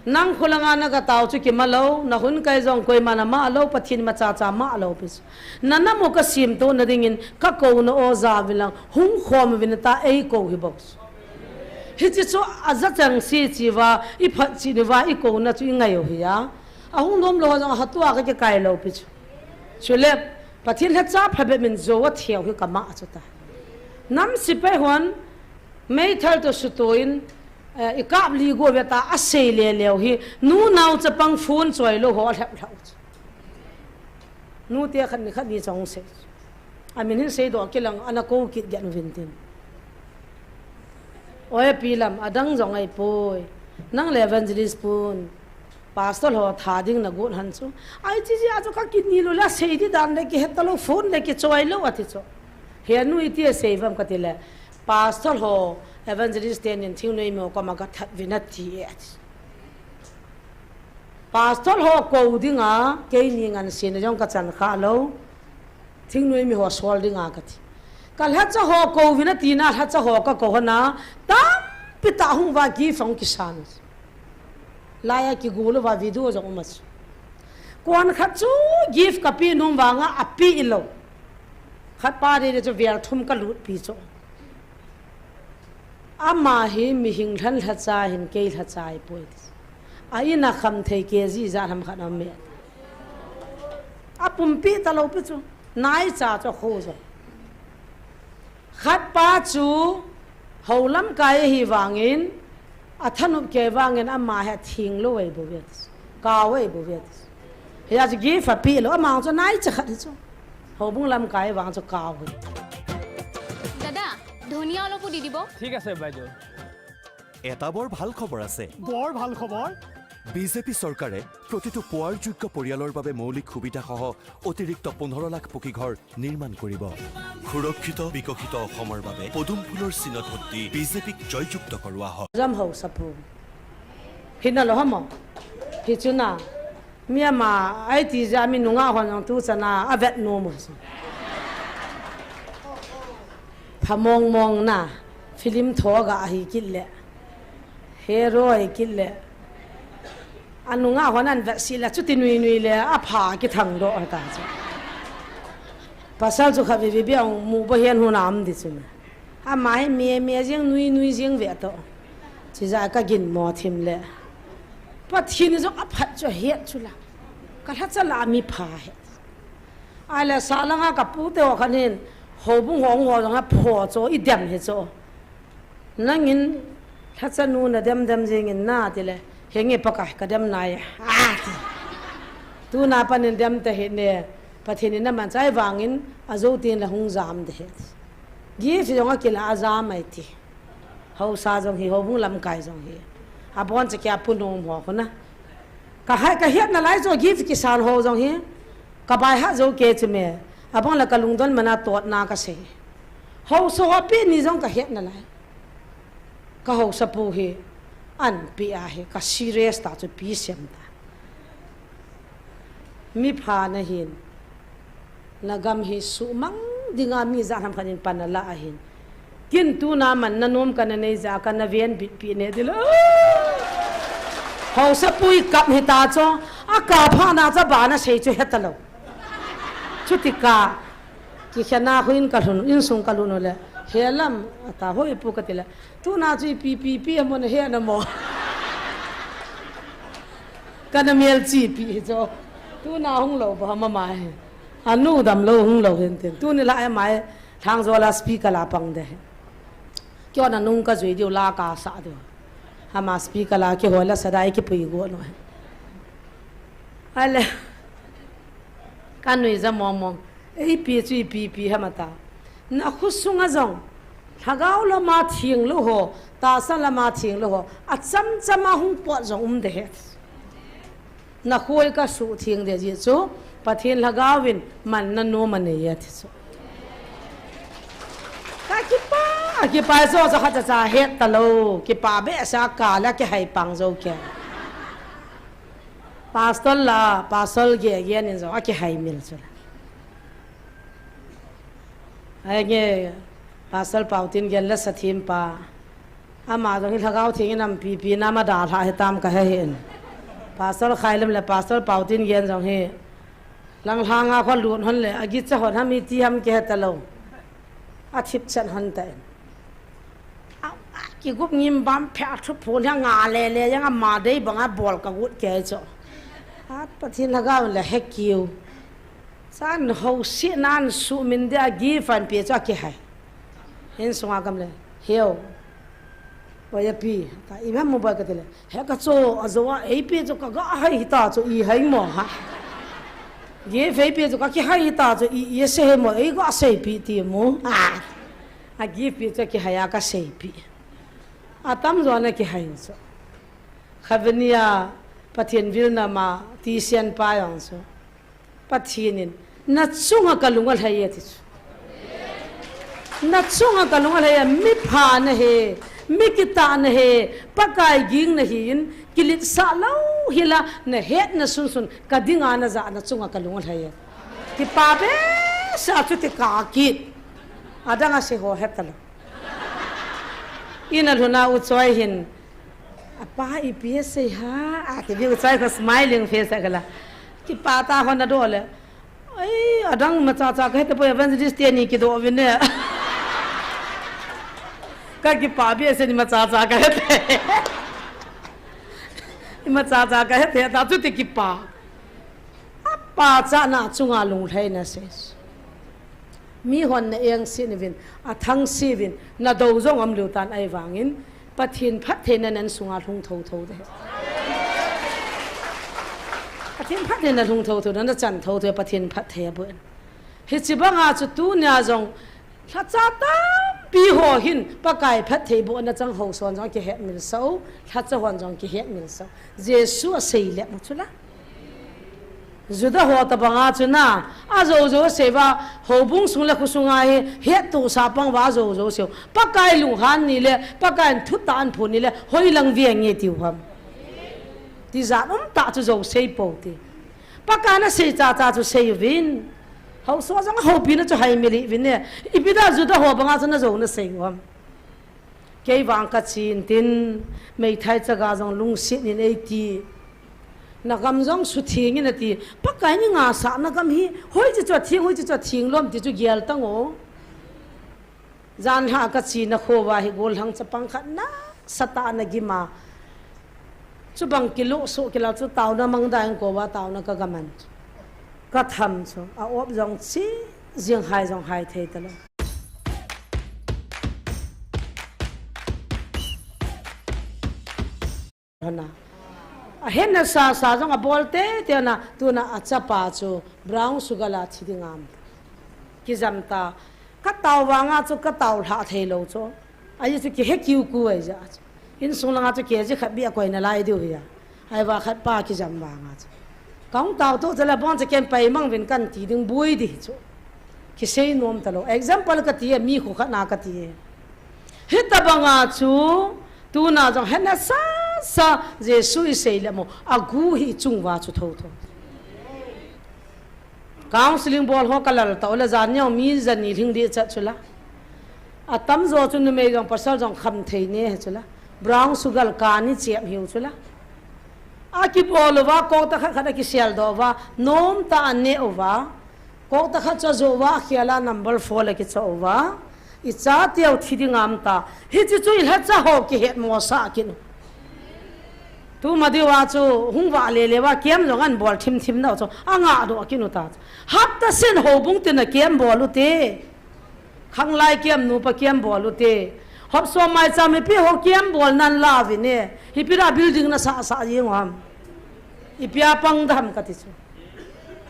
Nang kholanga nagatao chu kimalou, nahun kai jong koima nama lou, Pathen imacha cha ma lou pi chu. Nanam u kasemtoh nadingin, kakouna o ja uvin lang, hung khom uvin ta eikou hi bou chu. Hiche chu aja chang se chi uva, iphat chih uva, ikouna chu ingai u hi a. Ahung nom lou jong ahatua kakikai lou pi chu. Chule, Pathen lhacha phabep in jou a theu hi kama chu ta. Nam sepai hon, meithal toh sutoh in, eh, ikap li go ve ta asei le leu hi, nu nao chapang phone choi lou ho alhep lhau chu. Nute khat ni khat ni chong sei. Amin hin seidoh kilang ana kou kit get uvin tin. Oi pi lam, adang jong ahipoi. Nang le evangelist pun. Pastor ho tha ding nagot han chu. Ai chi chi a chu kakini lou le sei di dan le kihet talou phone le kichoi lou ati chu. He nu iti asei uvam kati le. Pastor ho evangelist tenin thingnoi mi ho koma gathat uvin ati e ati. Pastor ho kou dinga, keini ngansena jong kachan kha lou. Thingnoi mi ho sol dinga kati. Kalhacha ho kou uvin atina, lhacha ho kakou hon a, tampi tah hung uva gift ahung kisan. Laiya kigol uva video jong um a chu. Kon khat chu gift kapeh nom vanga apeh lou. Khat pa dei dei chu vel thum kalutpi chu. Ama hi mihing lhan lhacha hin kei lhacha ahipoi. A in a kham thei K G ijat ham khat aum e. Apumpi talou pi chu. Naicha chu akho jong. Khat pa chu hou lamkai ahi vangin, athanop kei vangin ama hi atheng lou ahi bou ve. Kau ahi bou ve. Hia chu gift apeh lou, ama chu naicha khat hi chu. Houbung lamkai vang chu kau hi. দাদা, ধনিয়া অলপো দি দিব। ঠিক আছে বাইদেউ। এটা বৰ ভাল খবৰ আছে। বৰ ভাল খবৰ। বিজেপি চৰকাৰে প্ৰতিটো পুৱাৰ যোগ্য পৰিয়ালৰ বাবে মৌলিক সুবিধাসহ অতিৰিক্ত পোন্ধৰ লাখ পকী ঘৰ নিৰ্মাণ কৰিব। সুৰক্ষিত বিকশিত অসমৰ বাবে পদুম ফুলৰ চিনত ভোট দি বিজেপিক জয়যুক্ত কৰোৱা হয়। Jam haosapu. Hina lou hamo. Hichu na. Mi ama, ai ti jeh a mi nungah hon jong tu chana, avet nom u chu. Phamong mong na, film tho ga ahi kit le. Hero ahi kit le. Anungah hon an vet sih le, chuti nui nui le, apha kithang doh ta chu. Pasal chu kha vi vi biang mu bo hian hun am di chu na. Ama hi mi, mi jing nui nui jing ve to. Chi jeh a ka ginmo thim le. Pathen in jong aphat chu ahet chu la. Ka lhacha la mi pha he. Ahile sa langa ka pute ho khat hin, houbung ho hung ho jong a pho chu i dem hi chu. Nangin lhacha nu na dem dem jing in na ti le, henge Pakai ka dem nai e. A ti. Tuna panin dem ta hih in, Pathen in na man chai vangin a jou tin la hung jam de he. Gift jong a kila a jam ai ti. Haosa jong hi, houbung lamkai jong hi. Abon cha kia pu nom ho khu na. Ka hai, ka hetna lai chu gift kisan ho jong hi. Ka bai ha jo ke chu me. Abang la ka lungdon mana totna ka sei. Haosa ho pi ni jong ka hetna lai. Ka haosa pu hi. An pi a hi. Ka serious ta chu pi sem ta. Mi pha na hin. Na gam hi suhmang dinga mi jat ham khat in pan a la ahin. Kin tuna man na nom ka na nei ja ka na ven bit pi ne dilo. Haosa pu i kap hi ta cho, a ka pha na cha ba na sei chu he ta lo. Chuti ka, ki khana khu in ka lhun, insung ka lhun le. He lam, a ta hoi pu ka ti le. Tuna chu i pi pi pi mo na he na mo. Ka na mel chi pi hi cho. Tuna hung lo ba ma ma hi. Anu dam lo hung lo hin tin. Tuni la e mai thang zo la speaker la pang de. Kyo na nung ka zui diu la ka sa diu. Hama speaker la ki hoi la sa dai ki pui go no. Ale. Ka nui za mong mong. Ei pi chu i pi pi hama ta. Na khu sunga jong. Lhagao lama thing lo ho. Tahsa lama thing lo ho. A cham chama hung pot jong um de he. Na khoi ka suhtheng de ji chu, Pathen Lhagao in man na nom a nei e ti chu. Ka kipa, a kipa so sa kha cha cha het ta lo, kipa behseh a ka la kihai pang jo ke. Pastor la, pastor ge ge nin jo, a kihai mil chu la. Ai nge, Pastor Pautin gen la sa thim pa. Ama jong hi Lhagao Theng in am pi pi na ma dalha hitam ka he hin. Pastor Khailem le Pastor Pautin gen jong hi. Lang lhanga kho lut hon le, a gicha hon ham i ti ham ki he ta lo. A thip chan hon ta in. A, a, ki gup ngim bam phe a thup phun ha nga le le yang ama dei bang a bol ka gut ke cho. A Pathen Lhagao le he kiu. San ho si nan su min dia gi fan pi cho ki hai. Hin sunga kam le. Hiu. Boya pi. Ta i ma mo ba ka te le. He ka cho a zo a ei pi cho ka ga hai hita cho i hai mo ha. Gi fei pi cho ka ki hai hita cho i, i se he mo ei ga sei pi ti mo. A. A gi pi cho ki hai a ka sei pi. A tam zo na ki hai cho. Khavenia Pathen vil na ma ti sian pa yang cho. Pathen in, na chunga ka lung alhai e ti chu. Na chunga ka lung alhai e, mi pha na he, mi kitah na he, Pakai ging na hi in, kilitsah lo hi la, na het na sunsun, ka dinga na ja na chunga ka lung alhai e. Kipa behseh a chuti ka kit. Adang a se ho het ta lo. Ina lhuna u choi hin, A pa ipi asei ha, a ti diu chai kho smiling face a kala. Kipa ta hon a do le. Ai, adang macha cha ka hete po evangelist te ni kido vin ne. Ka kipa behseh ni macha cha ka hete. Macha cha ka hete ta chuti kipa. A pa cha na chunga lunglhai na se. Mi hon na eng si ni vin, a thang si vin, na do jong om liu tan ai vangin, Pathen phattheina nan sunga lhung tho tho de. Pathen phattheina lhung tho tho, na chan tho tho, Pathen phatthei a bu en. Hichi banga chu tunia jong, lhacha tampi ho hin, Pakai phatthei bu na chang ho son jong kihet mil sau, lhacha hon jong kihet mil sau. Jesu a sei le ma chu la. Juda ho tabanga chu na, a jo jo seiva, houbung sung le khusunga hi, het tu sa pang va jo jo seu. Pakai lunghan ni le, Pakai thu ta an phu ni le, hoi lang veng nge tiu ham. Ti jan um ta chu jo sei po ti. Pakai na sei cha cha chu sei vin. Hausa jong houpi na chu hai mili vin ne. Ipi da Juda ho banga chu na jo na sei ham. Kei vang ka chin tin, meithai chaga jong lungset in ei ti. Na gam jong sutheng in a ti. Pakai ni nga sa na gam hi, hoi chi chu theng, hoi chi chu theng lom ti chu gial tang o. Jan ha ka chi na kho va hi gol hang chapang khat na, sa ta na gima. Chubang kilu su kilal chu taona mangda in kova taona ka gaman. Ka tham chu a op jong chi jing hai jong hai thei talo. Hana. A henna sa sa jong a bol te te na tuna a chapa chu brown sugar la thi ding am. Kijam ta ka tao vanga chu ka tao lha thei lo chu. Ahi chu kihe kiu ku ai ja chu. Insung langa chu ke ji khat bi a koina lai diu hi a. Ai va khat pa kijam vanga chu. Kong tao tu chala bon cha ken pai mang vin kan ti ding bui di chu. Kisei nom talo. Example ka ti e, mi khu khat na ka ti e. Hitabanga chu tuna jong hena sa sa Jesu i sei le mo. A gu hi chung va chu tho tho. Counseling bol ho ka lal ta ola jan neo mi jan ni hling di cha chula. A tam jo chu numei jong pasal jong kham thei ne he chula. Brown sugar ka ni chiam hiu chula. A ki bol uva, kok ta khat khat a ki sial do uva, nom ta a ne uva. Kok ta khat cha jo uva, khiala number four la ki cha uva. I cha teu thi ding am ta. Hi chi chu i lha cha ho ki het mo sa kin. Tu ma diu a chu hung va le le va kiam jong an bol thim thim nau chu. A nga do kin u ta. Hap ta sin ho bung tin a kiam bol u te. Khanglai kiam nupa kiam bol u te. Hop so mai cha mi pi ho kiam bol nan la vi ne. Hi pi ra building na sa sa yeng ham. I pia pang da ham ka ti chu.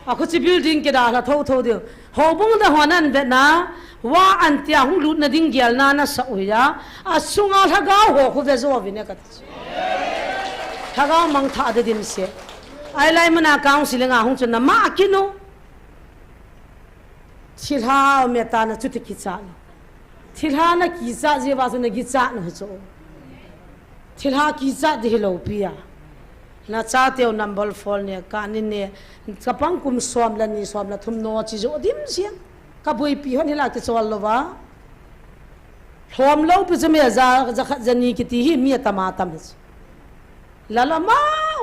A khu chi building ki da la tho tho diu. Ho bung da ho nan ve na. Wa an tia hung lut na ding gial na na sa u ya. A sunga lhagao ho khu ve zo vi ne ka ti chu. Lhagao mang tha de din se. Ai lai mana counseling a hung chu na ma kinu. Thilha meta na chuti kicha no. Thilha na kicha je va na kicha no chu. Thilha kicha di hi lo pi a. Na cha teu number four ne ka ni ne ka pang kum som la ni som la thum no chi jo dim siam. Ka bui pi hon hila ki chol lo va. Hlom lo pi chu me ja ja khat ja ni ki ti hi mi a tama tam hi chu. Lala ma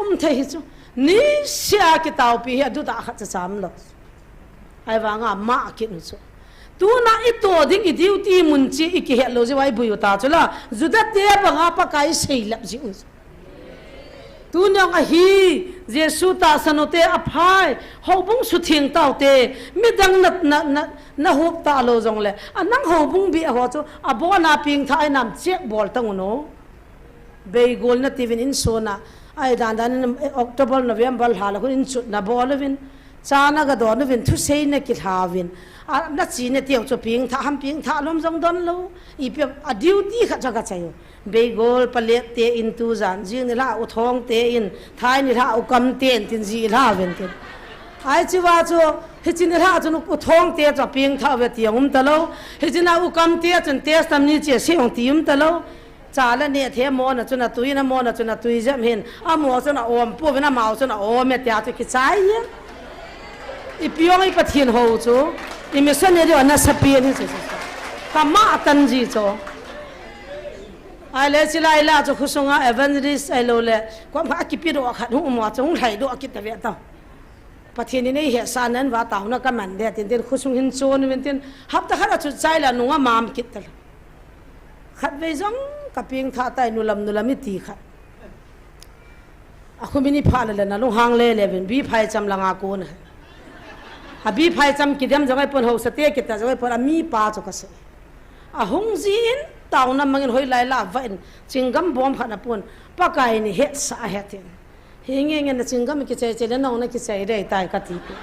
um thei hi chu. Ni sia ki tau pi hi a du da khat cha cham lo. Ai vanga ma a kin u chu. Tuna i to ding i duty mun chi i ki het lo ji wai bui u ta chu la. Juda te banga Pakai sei lap ji u chu. Tuni ang ahi, Jesu ta sanu te a phai, ho bung su thing tau te, mi dang na, na, na, na hup ta lo jong le. A nang ho bung bi a ho chu, a bo na ping tha ai nam chek bol ta ngun o. Beigol na ti vin in so na. Ai dan dan in October, November hla la hun in chut na bol vin. Cha na ga don vin, thusei na ki hla vin. A na chi na teu chu ping tha ham ping tha lom jong don lo. I pe a duty khat cha ka chai u. Beigol palet te in tu jan. Jing ni la u thong te in. Thai ni la u kam te in tin ji la vin tin. Ai chi va chu. Hi chi ni la chu u thong te cha ping tha ve ti um ta lo. Hi chi na u kam te chun testimony che se ong ti um ta lo. Cha la ne the mo na chu na tui na mo na chu na tui jam hin. A mo chu na om pu ve na mau chu na om e tia chu ki chai hin. I piong i Pathian ho chu. I missionary na sa pi ni chu chu. Ka ma tan ji chu. Ai le chi lai la chu khusunga evangelist ai lo le. Ko ma ki pi do khat hu mo chu hung lai do ki ta ve ta. Pathian in ei he sa nan va ta hu na ka man de tin tin khusung hin chon vin tin. Hap ta khat a chu chai la nunga mam kit ta la. Khat vei jong ka ping tha tai nu lam nu lam i ti khat. A khumi ni pha le le na lung hang le le vin bi phai cham la nga ko na. A bi phai cham ki dem jong ai pon ho sa te ki ta jong ai pon a mi pa chu ka se. A hung ji in tau na mangin hoi lai la va in chingam bom khat na pon Pakai ni het sa het in. Hi nge nge na chingam ki chai chai le nong na ki chai dei tai ka ti pi.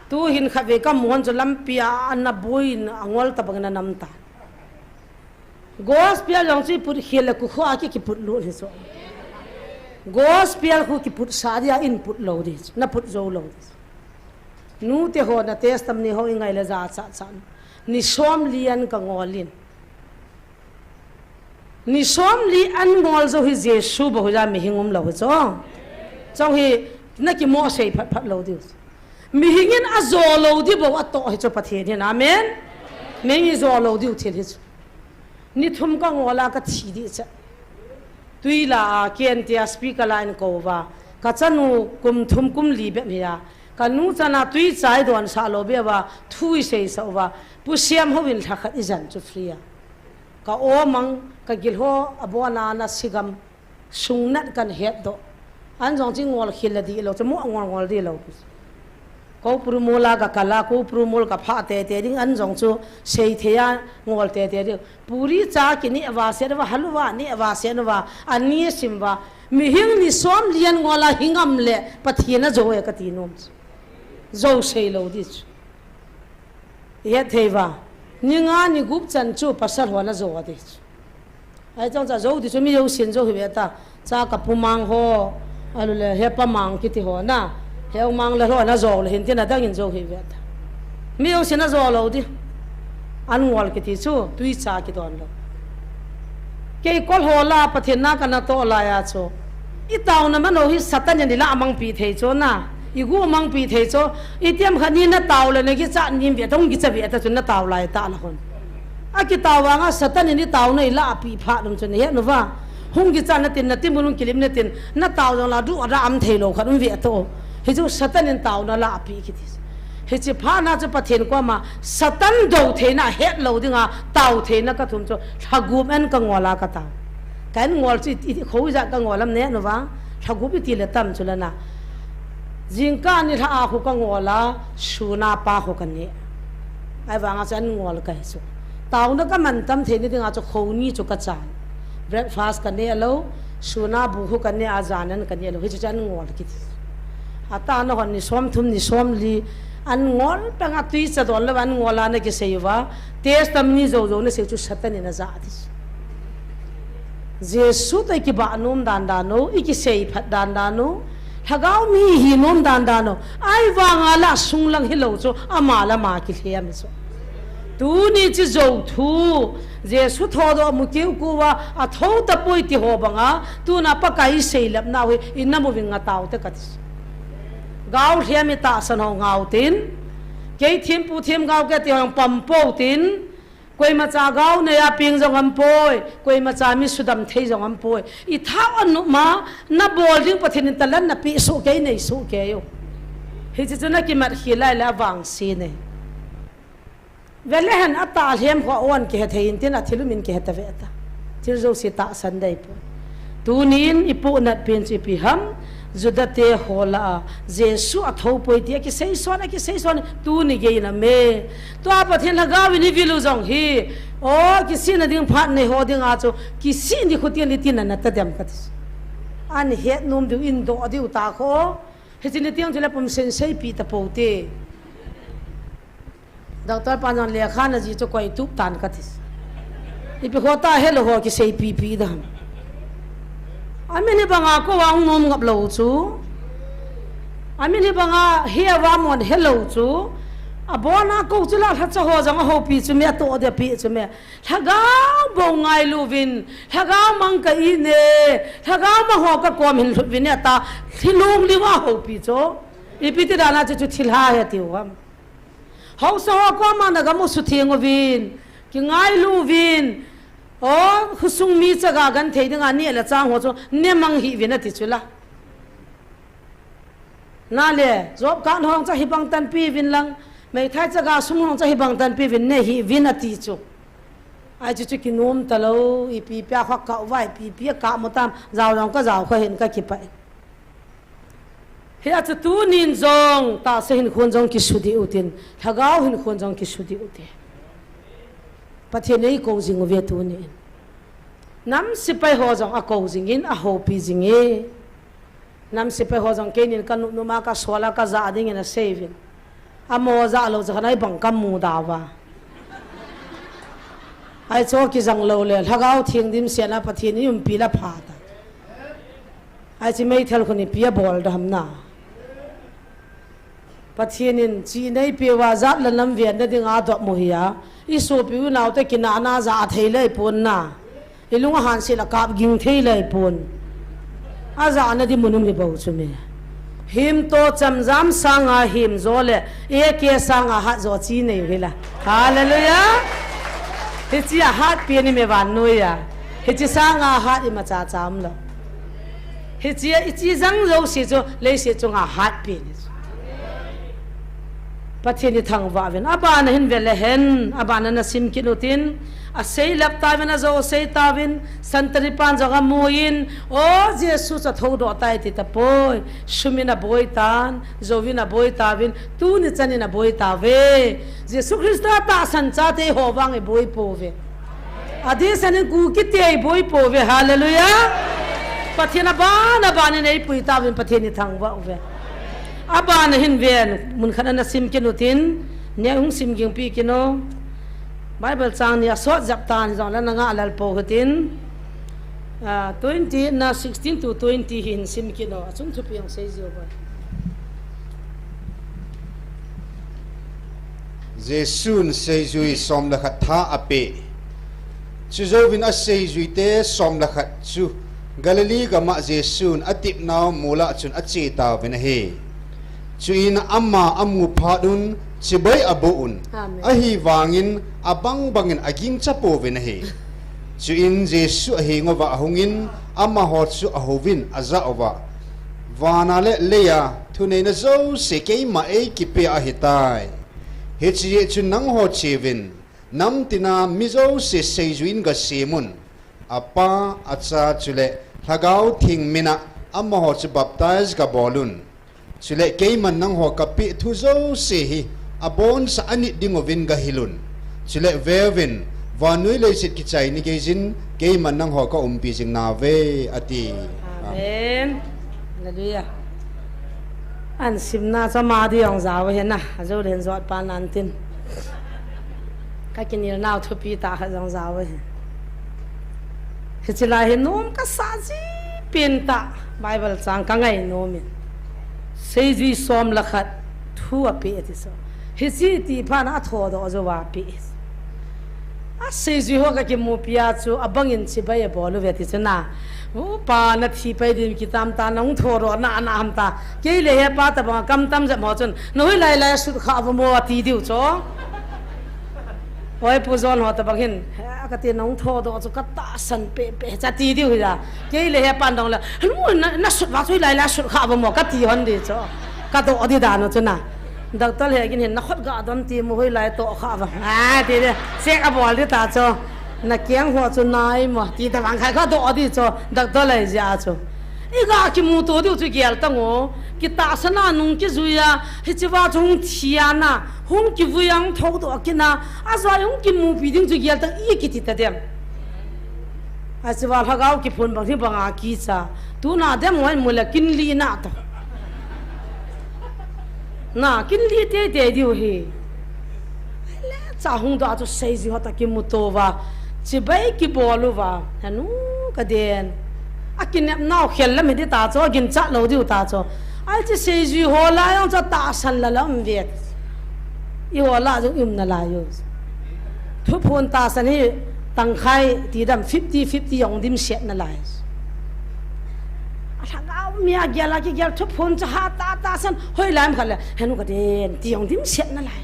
Tu hin khat vei ka muan chu lampi a na bui na ngol ta bang na nam ta. Gospel jong chu i put khel le ku kho a ki, ki put lut hi chu. Gospel khu ki put sa dia in put lo di chu. Na put zo lo di chu. Nu te ho na testimony ho i ngai le ja cha cha. Ni som li an ka ngol in. Ni som li an ngol zo hi Jesu ba ho ja mi hing um lo hi chu. Chong hi na ki mo sei phat phat lo di chu. Mi hing in a zo lo di bo a to hi chu Pathian hin. Amen. Mi hing i zo lo di u thil hi chu. Ni thum ka ngol a ka thi di cha. Tui la a ken tia speaker la in ko va. Ka chanu kum thum kum li bep hi a. Ka nu chana tui chai don sa lo be va. Thu i sei sa va. Pu siam ho in lha khat i jan chu free a. Ka o mang ka gil ho a bo na na sigam. Sungnat kan hetdoh. An jong chu ngol khel a dih lou, chu mo ngol ngol dih lou. Ko pru mol a ka kal a, ko pru mol ka phah tete ding, an jong chu seithei a ngol tete ding. Puri cha kineh uva, set uva, halwa neh uva, set uva, ani sim uva. Mihem ni som li an ngol a hi ngam le, Pathen a jou e kati nom chu. Jou sei lou dih chu. I het thei uva. Ni nga ni gup chan chu pasal hon a jou dih chu. Ahi chang cha jou dih chu mi jousen jou hi ve ta. Cha ka pu mang ho, alu le he pa mang kiti ho na. He u mang le ho na jou le hin tin a dang in jou hi ve ta. Mi jousen a jou lou dih. An ngol kiti chu, tui cha kidon lou. Kei kol ho la Pathen na ka natoh lai a chu. I taona mano hi Satan in i la mangpi thei chu na. I gu mangpi thei chu. I tiam khat ni na tao le na kicha nim ve ta, hung kicha ve ta chu na tao lai ta la hon. A kitao vang a Satan in i taona i la pi pha dum chu na he nu va. Hung kicha na tin na ti mun hung kilim na tin na tao jong la du a da am thei lou khat um ve to. Hi chu Satan in taona la pi kiti. Hichi pha na chu Pathen koma Satan do theina het lou dinga tao theina ka thum chu lhagup en ka ngol a ka tao. Ka en ngol chu i, i, kho ijat ka ngol am ne nu va. Lhagup i ti le tam chu la na. Jingkah ni lha a khu ka ngol a, sun a pa khu ka neh. Ahi vang a chu an ngol ka hi chu. Taona ka man tam theina dinga chu kho ni chu ka chan. Breakfast ka neh lou, sun a bu khu ka neh a, jan an ka neh lou. Hichu chu an ngol kiti. A ta na hon ni som thum ni som li an ngol peng a tui cha don lou an ngol a na kisei uva. Testimony jou jou na sei chu Satan in a ja ti. Jesu toh i kibah nom dan dan u, i kisei phat dan dan u, lhagao mi hi nom dan dan u, ahi vang a la sunglang hi lou chu, ama la ama kilhem chu. Tuni chu jou thu, Jesu thodoh mu kiu ku va, a tho ta poi ti ho bang a, tuna Pakai i seilep nau hi, i na mu ving a tao te ka ti. Gao lhem i tahsan ho ngau tin, kei thim pu thim gao ke ti ho pam po tin, Koima cha gao nei a ping jong am poi, koima cha mi sudam thei jong am poi. I thao a nu ma, na bol ding Pathen in talan na pi su kei nei su kei u. Hichi chu na kimat hi lai le avang si nei. Vele hen a ta lhem kho on kihe thei in tin a thilum in kihe ta ve ta. Thil jo si tahsan dei poi. Tunin i puhnat pen chu ipi ham, Juda te ho lah a, Jesu a tho poi ti a kisei son, a kisei son, tuni gei na me. Tua Pathen lhagao in i vil u jong hi, o, kisihna ding phat nei ho ding a chu, kisih ni khu tin i tin na ta dem ka ti. An het nom diu in do diu ta kho, hichi ni tiang chu le pum sen sei pi ta po te. Doctor pan jong lekha na ji chu koi tup tan ka ti. Ipi ho ta helou ho kisei pipi dam. Amin hi banga ko vang nom ngap lou chu. Amin hi banga hi a va mon helou chu. A bona ko chu la lha cha ho jong a ho pi chu me a to de pi chu me. Lhagao bo ngailu vin, lhagao mang ka i ne, lhagao ma ho ka kom hin lhut vin ne ta, thilung liu a ho pi chu. Ipi ti dana chu chu thilha he tiu ham. Haosa ho koma na gam u sutheng uvin, kingailu uvin, o, khosung mi chaga genthei dinga neh le chang ho chu, ne mang hih uvin ati chu la. Na le, job card ho jong cha hibang tanpi uvin lang, meithai chaga sum ho jong cha hibang tanpi uvin, ne hih uvin ati chu. Ahi chu chu kinom talou, ipi pia kha kah uva, ipi pia kah mo tam, jao jong ka jao kha hin ka kipah. Hia chu tunin jong, tahsa hinkhon jong kisudih utin, lhagao hinkhon jong kisudih ute. Pathen in eikou jing uve tunin. Nam sepai ho jong akou jingin, ahoupi jinge. Nam sepai ho jong keinin ka nupnup a ka sol a ka jah dingin asei uvin. Amo jah lou jeh khan ahi bang ka muda uva. Ahi chu kijang lou le, Lhagao Theng dimset na Pathen in umpi la pha ta. Ahi chu meithal khun ipi abol dam na. Pathen in chi nei pe uva jat le nam ven na dinga dop mo hi a. I sopi unau te kinahna jah thei lei pon na. I lung ahanset le kap ging thei lei pon. Ajahna di mun um hi bou chu me. Him to chamjam sanga him jo le, A K sanga hat jo chi nei u hi la. Hallelujah. Hichi a hat pen i me vannoi a. Hichi sanga hat imacha cha um lou. Hichi a i chi jang jouse chu, leiset chunga hat pen hi chu. Pathen ithangvah uvin. Abana hin vele hen, abana nasim kit utin, asei lap tauvin, ajou asei tauvin, santari pan jong amun, o Jesu chu athoudoh tai ti tapoi, sumin aboi tan, jouvin aboi tauvin, tuni chanin aboi tauve. Jesu Christa tahsan chate ho vang iboi pouve. Adehset in Kukite iboi pouve, hallelujah. Pathen abana, abana eipui tauvin Pathen ithangvah uve. Abana hin ven, mun khat a nasim kit utin, nehung sim gingpi kit un. Bible chang ni asot jep tan jongle nangah lel pou hitin. Ah, twenty na sixteen to twenty hin sim kit un. Achung thupi hung sei jiu ba. Jesun seijui som le khat tha apeh. Chujouvin aseijuite som le khat chu Galilee gam'a Jesun atepnau molah chun ache tauvin ahi. Chuin ama amu phat un chibai aboh un. Amen. Ahivangin abang bangin agingcha pouvin ahi. Chuin Jesu ahenguva ahungin amaho chu ahouvin ajah uva, Vana le leiya thuneina jouse keima eikipea ahitai. Hiche jeh chun nangho cheuvin, namtina mi jouse seijuiyin gasemun. Apa, Acha chule Lhagao Theng mina amaho chu baptize gabolun. Chule keiman nangho kapeh thu jouse hi abonsa anit dinguvin gahilun. Chule veuvin, vannoi leiset kichai ni geijin keiman nangho kaumpi jing nauve, ati. Amen. Hallelujah. An simna chu ama di jong jao hina, ajou den jot pa nan tin. Kakinel nau thupi tah khat jong jao hi. Hiche lai hi nom kasah ji pen tah, Bible chang kangai nom in. Seijui som le khat thu apeh ati chu. Hiche ti phat na athoudoh jouva apeh. Aseijui ho kakimupi a chu abangin chibai abol uve ti chu na. Upa nathi pai din kitam ta nahung thoudoh na na ham ta. Kei le hepa tabang kam tam jep ho chun. Nahoilai lai sut kha uva mo ati diu chu. Oi, Pu John ho tabang hin, he, kati nahung thoudoh chu katahsan pehpeh, cha ti diu hija. Kei le hepan dong le, "Henu, na, nasut uva chu hoilai lai sut kha uva mo," kati hon di chu. Kadoh di dan u chu na. Doctor he gin hin, "Nakhut gadon ti mo hoilai toh kha uva." A, ti di, check abol di ta chu. Nakeng ho chu nai mo, ti tabang khai kadoh di chu. Doctor le jia chu. Iga kimuto diu chu gel tang o. Kitahsan a nung kijuiya, hicheva chu hung thia na, hung kivui a hung thoudoh kit na, ajoi hung kimupi ding chu gel tang ikiti ta dem. Hicheva lhagao kiphun bang hi banga kicha. Tuna dem ngoi mu le kinli na to. Na, kinli teitei diu hi. Lecha hung doh a chu seijui ho toh kimuto uva. Chibai kibol uva. Henu kaden. Akinep nau khel lam hi di ta chu, aginchat lou diu ta chu. Hiche seijui ho lah a jong chu tahsan la lam vet. Eiho lah a jong um nalai u. Thuphon tahsan hi tangkhai ti dam fifty fifty jong dimset nalai. Alhagao mi a gel a kigel thuphon chu hatah tahsan hoilai ham khat le. Henu kaden ti jong dimset nalai.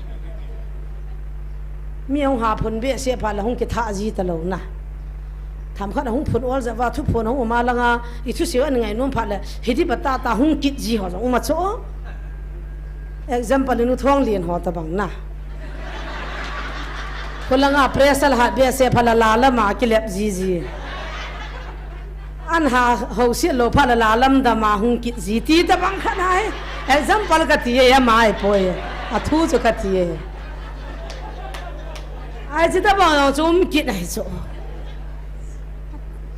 Mi hung ha phun behseh phat le hung kitha ji talou na. Themkhat hung phun ol jeh uva thuphon hung um a langa, i thusei u an ngainom phat le, hiti pa tah tah hung kit ji ho jong um a chu. Example in u Thonglen ho tabang na. Khulanga pressure hat behseh phat le la lam a kilep jiji. An ha houset lou phat le la lam dam a hung kit ji ti tabang khat ahi. Example kati e, ama ahipoi. Athu chu kati e. Hiche tabang jong chu um kit ahi chu.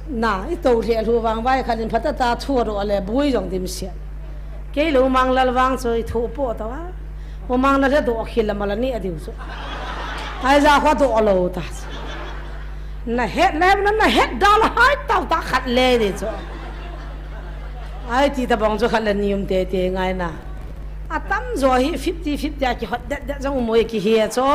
Na, i tou lheh lhu vang vai khat in phatah a thoudoh le boi jong dimset. Kei le U Manglal vang chu i thou poh tauva. U Manglal hi doh khel le mal a neh diu chu. Hijeh a kho doh lou ta chu. Nahet le na, nahet da le hai tau ta khat le di chu. Hiti tabang chu khat le ni um teitei ngai na. Atamjo hi fifty fifty a kihot det det jong um uvin kihe chu.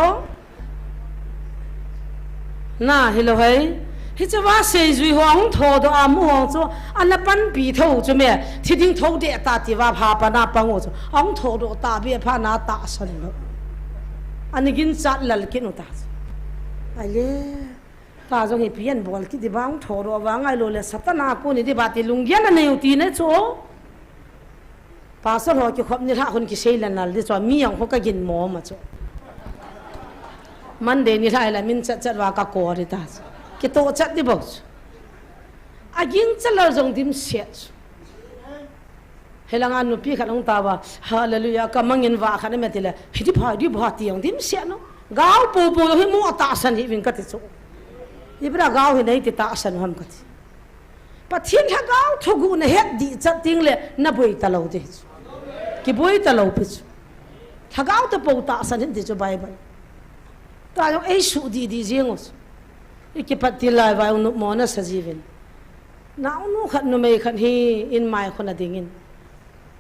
Na, hilou hei. Hicheva seijui ho hung thoudoh a mu ho chu, ana panpi thou chu me, thi ding thou deh ta ti uva pha pa na pang u chu. Ahung thoudoh ta be phat na tahsan lou. Ana ginchat lal kit u ta chu. Ahile. Ka jong hi pian bol kit di ba hung thoudoh uva ngai lou le Satan a kon di ba ti lunggel anei u ti ne chu. Pastor ho kikhop nilhah hun kisei le nal di chu, mi jong ho ka gin mo ma chu. Monday nilhah la min chat chat uva ka kori ta chu. Kitoh chat di bou chu. Aging chalal jong dimset chu. Helanga nupi khat hung tauva, hallelujah, ka mangin vah khat a me tile, hiti pha, di bha ti jong dimset no. Gao popo jong hi mo tahsan hih uvin kati chu. Ibra gao hi nei ti tahsan u ham kati. Pathen lhagao thoguh na het dih chat ting le na boi talou ding chu. Kiboi talou pi chu. Lhagao toh pou tahsan hih in ti chu Bible. Tua jong ei suh dih dih jing u chu. I kipat til lai uva jong nopmo na sa jiuvin. Naonu khat numei khat hi in mai khun a dingin.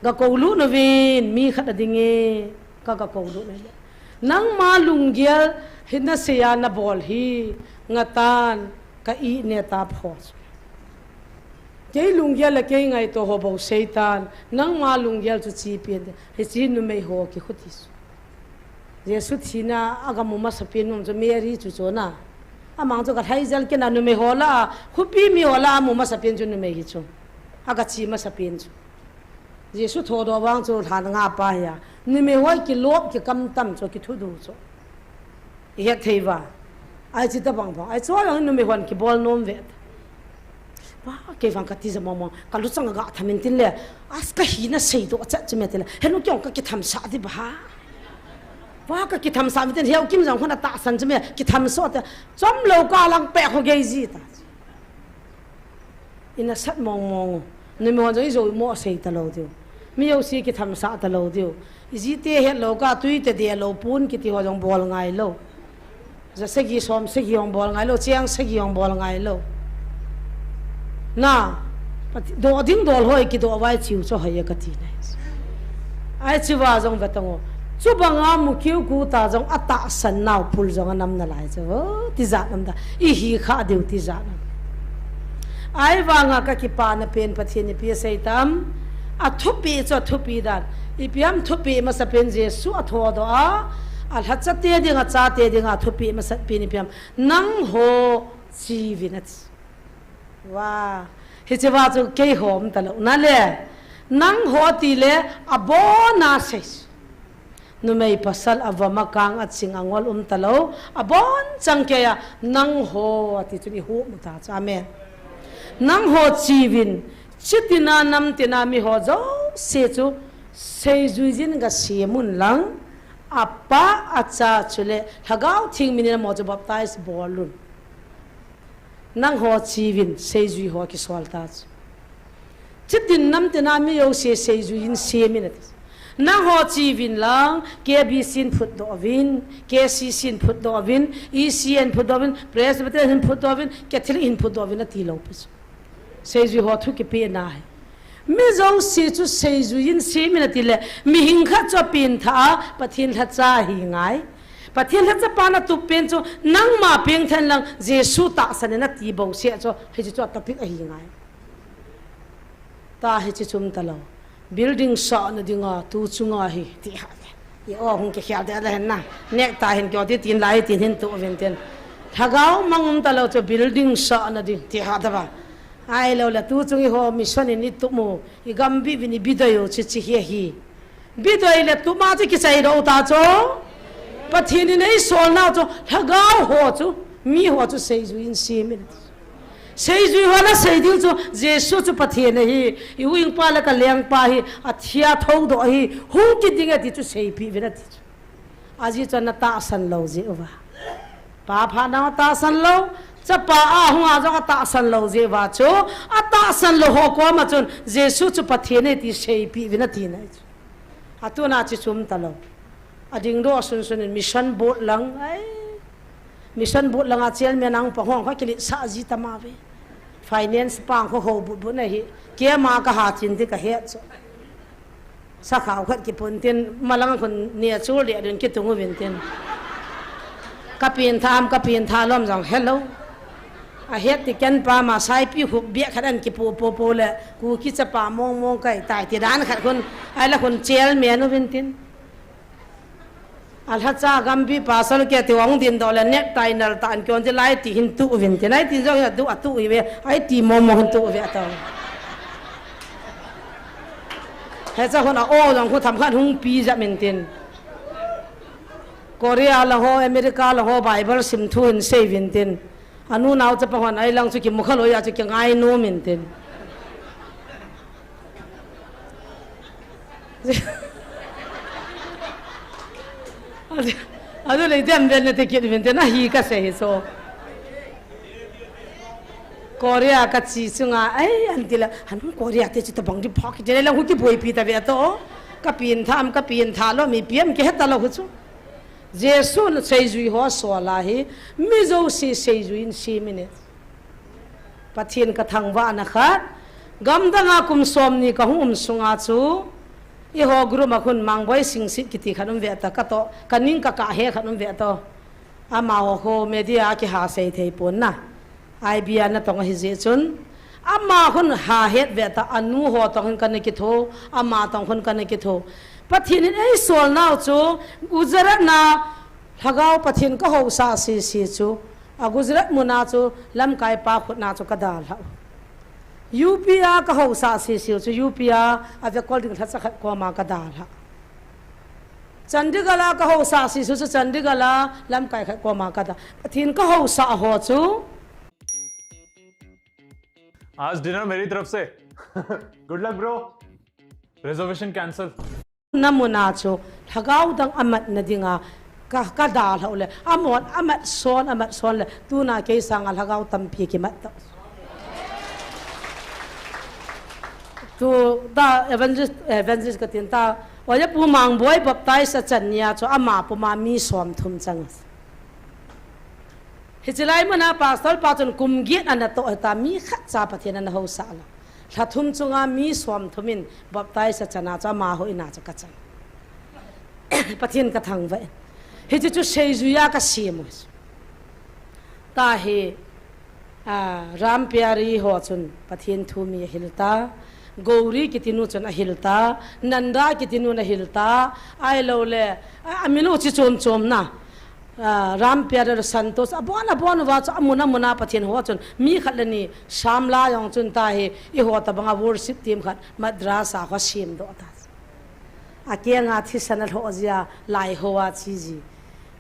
Ga kou lut uvin, mi khat a ding e, ka ga kou lut na le. Nangma lunggel hi na sei a na bol hi, nga tan, ka i ne ta pho chu. Kei lunggel le kei ngaito ho bou sei tan, nangma lunggel chu chi pen, hichi numei ho kikhuti chu. Jesu thina a ga mu masa pen mun chu Mary chu chu na. Amang chu ka lhai jel kei na numei ho lah a, khopi mi ho lah a mu masa pen chu numei hi chu. A ga chi masa pen chu. Jesu thodoh vang chu lhan nga pa hi a. Numei ho kilop kikam tam chu kithudu chu. I het thei uva. Ai chi ta bang bang. Ai chu lang numei hon kibol nom ve. Pa, kei vang ka ti ja mong mong. Ka luchang ga tham in tin le. As ka hina seidoh chat chu me ti le. Henu kei jong ka kitham sah di ba ha. Pa ka kitham sah mi tin heu kim jong hon a tahsan chu me. Kitham so ta. Chom lou ka lang pe ho gei ji ta. I nasat mong mong u. Numei hon jong i jou i mo sei talou diu. Mi jouse kitham sah talou diu. I jite het lou ka tui te de lou pun kiti ho jong bol ngai lou. Ja sagi som sagi jong bol ngai lou, cheng sagi jong bol ngai lou. Na, pati, doh ding dol ho i kidoh uva i chiu chu hoi e ka ti na. Ai chi uva jong ve tang u. Chu banga mu kiu ku ta jong a tahsan nau pul jong a nam na lai chu. O, ti jat nam da. I hi kha diu ti jat nam. Ai vanga ka kipana pen Pathen ipi asei tam. A thupi chu a thupi dan. Ipi ham thupi masa pen Jesu a thodoh a. A lhacha te ding a chate ding a thupi masa pen ipi ham. Nangho chi uvin a chi. Wa, hiche va chu keiho um talou na le. Nangho ti le abon a sei. Numei pasal avom akang aching angol um talou. Abon chang kei a nangho ati chun i hu mu ta chu. Amen. Nangho chi uvin, chitina namtina miho jouse chu seijui jin ga sem un lang. Apa, Acha chule Lhagao Theng min in amaho chu baptize bol un. Nangho chi uvin seijui ho kisol ta chu. Chitin namtina mi jouse seijui in sem in ati. Nangho chi uvin lang, K B C in phutdoh uvin, K C C in phutdoh uvin, E C A in phutdoh uvin, Presbyterian in phutdoh uvin, Catholic in phutdoh uvin ati lou pi chu. Seijui ho thu kipehna hi. Mi jouse chu seijui in sem in ati le, mihing khat chu apen tha a, Pathen lhacha ahi ngai. Pathen lhacha pan atup pen chu, nangma peng than lang, Jesu tahsan in ati bou seh chu, hiche chu a topic ahi ngai. Ta hiche chu um talou. Building sahna dinga, tu chunga hi, ti ha. I o hung kikhel de la hen na. Nek ta hin kyo ti tin lai tin hin tu uvin tin. Lhagao mang um talou chu building sahna ding, ti ha ta ba. Ahilou le tu chung i ho mission in i tup u, i gam bih uvin i bidoi u chu chi hi ahi. Bidoi le tup ma chu kichai lou ta chu. Pathen in eisol nau chu, lhagao ho chu, mi ho chu seijui in sem in. Seijui ho na sei ding chu, Jesu chu Pathen ahi, i u i pa le ka lengpa hi, athi a thodoh ahi, hung kit ding e ti chu seipeh uvin ati chu. Ajeh chu ana tahsan lou jeh uva. Pa phat na atahsan lou, chapa ahung a jong atahsan lou jeh uva chu, atahsan lou ho koma chun, Jesu chu Pathen ahi ti seipeh uvin ati na chu. Atuna chi chu um talou. Ading doh sunsun in mission board lang, ai. Mission board langa chairman ang pa hong kha kilit sah ji ta ma ve. Finance pang kho ho but but na hi. Keima ka ha chin ti ka het chu. Sakhao khat kipun tin, malang khun nia chul dia dun kitung uvin tin. Ka pin tham, ka pin tha lom jong hello. Ahet ti ken pa ma saipi khup bia khat an kipu pu pu le, Kuki chapa mong mong kai tai ti dan khat khun, ai la khun chairman uvin tin. Alhacha gampi pasal ke ti ong din do le necktie nal ta an kyon ti lai ti hin tu uvin tin, ai ti jong hin atu, atu uve, ai ti mong mong hin tu uve ato. Hiche hon a o jong khu themkhat hung pi jep intin. Korea lang ho, America lang ho, Bible sim thu hin sei uvin tin. Anu nao chapa hon ahilang chu kimu kha lou a chu kingai nom intin. Adu, adu lei dem ben nati kit uvin tin, ahi kasei hi so. Korea kachi chunga, ai, anti la, hanung Korea te chu tabang di phok, ti le la hu kiboipi ta ve to. Kapin tham, kapin tha lou, mi piam kihe ta lou hu chu. Jesu seijui ho sola hi, mi jouse seijui in sem in e. Pathen kathangvah na khat, gamdang a kum som ni kahung um sunga chu, eiho group a khun Mangboi Singsit kiti khat um ve ta, kato, kaning kakah he khat um ve to. Amaho khu media a kiha sei thei pon na. I B a natong ahi jeh chun. Ama khun ha het ve ta, anu ho tong hin kana kitho, ama tong khun kana kitho. Pathen in eisol nau chu, Gujarat na Lhagao Pathen kahousah sese chu, a Gujarat muna chu, lamkai pa khutna chu kadalhah. U P a kahousah sese chu, U P a, a vekol ding lhacha khat koma kadalhah. Chandigarh a kahousah sese chu, Chandigarh a lamkai khat koma kada. Pathen kahousah ho chu. आज डिनर मेरी तरफ से। Good luck, bro. Reservation cancel. Namuna chu, lhagao dang amat na dinga, ka, kadalhah le, amon, amat son, amat son le, tuna kei sanga lhagao tampi kimat ta. Tu, ta evangelist, evangelist katin ta, oya pu Mangboi baptize achan nia chu, ama puma mi som thum chang. Hiche lai muna pastor pa chun kum get ana toh hita mi khat cha Pathen ana housah la. Lha thum chunga mi som thum in baptize achana chu amaho ina chu kachan. Pathen kathangvah e. Hiche chu seijui a kasem u. Tahi, a, Ram Pyari ho chun Pathen thu mi ahil ta. Gauri kiti nu chun ahil ta. Nanda kiti nun ahil ta. Ahilou le, a, amin u chi chom chom na. Ah, Ram Pyari Santosh, abon, abon uva chu, amun, amun a Pathen ho chun, mi khat le ni, Samla jong chun tahi, eiho tabanga worship team khat, Madras a kho sem doh ta. Akeng a thisan alhoh jia, lai ho a chi ji.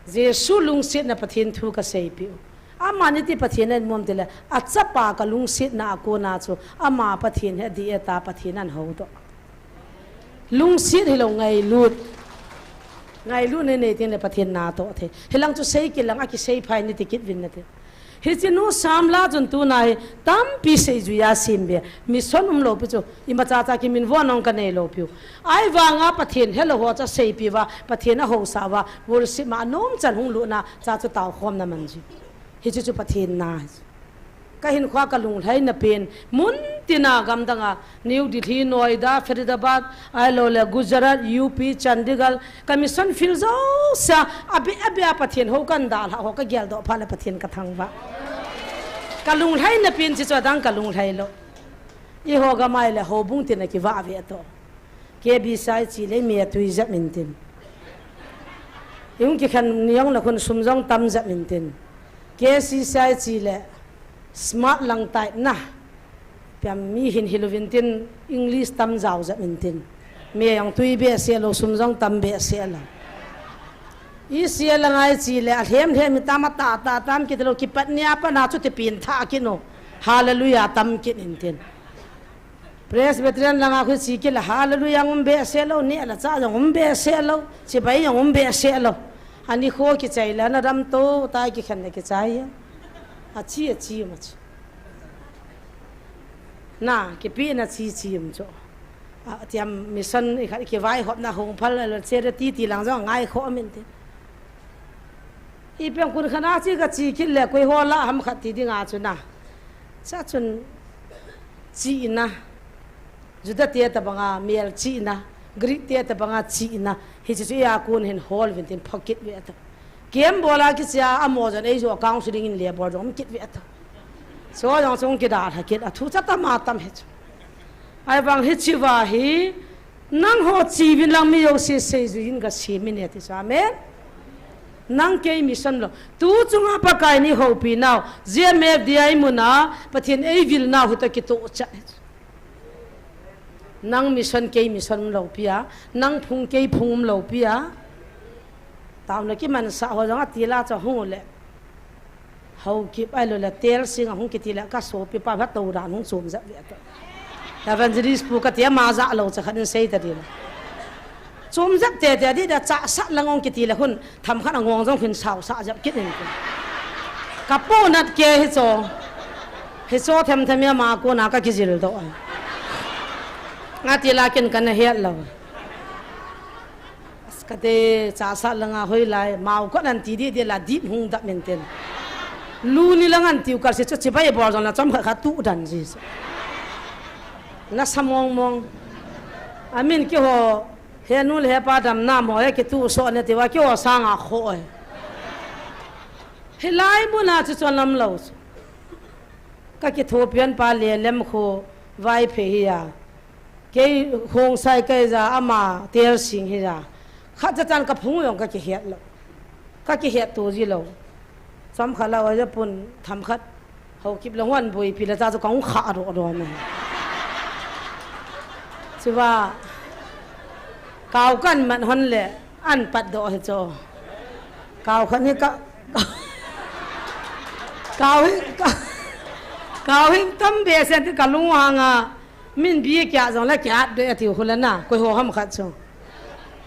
Jesu lungsetna Pathen thu kaseipeh u. Amani ti Pathen in mom tile, achapa kalungsetna a kona chu, ama Pathen hi adih e ta Pathen in ahou doh. Lungset hilou ngailut. Ngailut nei nei teng le Pathen natoh thei. Hilang chu sei kit lang a kisei phai nati kit uvin nate. Hiche nu Samla chun tuna hi tampi seijui a sem be. Mission umlou pi chu. Imacha cha kiminvo nong kanei lou piu. Ahivanga Pathen helou ho chu aseipi uva. Pathen ahousah uva. Worship ma anom chan hung lutna cha chu taokhomna man ji. Hiche chu Pathen na. Kahinkhoa kalunglhaina pen, mun tina gamdanga, New Delhi, Noida, Faridabad, ahilou le Gujarat, U P, Chandigarh, ka mission field jousea, abeh, abeh a Pathen hou kahin dalhah ho kagel doh phat le Pathen kathangvah. Kalunglhaina pen chu adang kalunglhai lou. Eiho gam a ahile houbung tina kivah ve to. K B C a iche le mi atui jep intin. Ihung kikhen ni jong le khun sum jong tam jep intin. K C C a iche le smart lang tai na. Piam mi hin hilou vintin English tam jao jep intin. Mi jong tui behseh lou sum jong tam behseh lou. E C A lang a iche le alhem lhem mi tam a ta ta tam kit lou kipat nia pat na chuti pen tha kit no. Hallelujah tam kit intin. Presbyterian langa khu iche kit le, Hallelujah jong um behseh lou, neh le chah jong um behseh lou, chibai jong um behseh lou. Ani kho kichai le, na ram to, tai kikhen le kichai. Achi, achi, machi. Na, kipi na chi chi um cho. A, tiam mission i khat kivaihopna hung phal le, charity ti lang jong ngai kho min ti. Ipi jong kun khat a chi kache kit le, koi ho lah ham khat ti dinga chu na. Cha chun chihna. Juda te tabanga mel chihna. Greek te tabanga chihna. Hiche chu iya kun hin hol vin tin phakit ve ta. Kem bola kichia amo jon ei jo counseling in le bol jong kit ve ta. So jong chung kidalha kit a thu cha tam a tam hi chu. Ahivang hiche va hi Nangho chi uvin lang mi jouse seijui in gasem in e ti chu. Amen. Nang kei mission lou. Tu chunga Pakai in eihoupi nau. G M F D I muna Pathen eivil nau hita kitoh chat. Nang mission kei mission umlou pi a, nang phung kei phung umlou pi a. Taona kimansah ho jong a tila chu hung u le. Haokip ahilou le, Telsing a hung kiti le, ka sopipa pha tou dan hung chom jep ve ta. Evangelist pu kati ama jah lou cha khat in sei ta din. Chom jep tete di da, chahsat lang ong kiti le khun, themkhat a ngong jong khin sausah jep kit in. Ka pu nat ke hi cho. Hi cho themthem a ama kona ka kijil doh a. Ati la ken kana het lou. As kate, chahsat langa hoilai, mao kot an ti di di la dip hung dap min tin. Lu ni lang an tiu kal si chu chibai bol jong la chomkhat khat tu dan ji. La sa mong mong. Amin keiho, henu le hepa damna mo he kitu so ne tiuva keiho sanga kho e. Hilai muna chu chon lam lou chu. Ka kithopian pa Lelem khu Vaiphei hi a. Kei Khongsai kei ja ama Telsing hi ja. Khat cha chan ka phung jong ka kihet lou. Ka kihet tu ji lou. Chomkhat la oi ja pun themkhat. Haokip le huan boipi le cha chu ka hung kha ro ro na. Chuva. Kau kan man hon le an pat doh hi cho. Kau khan hi ka, kau hi ka, kau hi tam be sen ti ka lung hanga. Min bi kia jong la kia de ati u hula na, koi ho ham khat chu.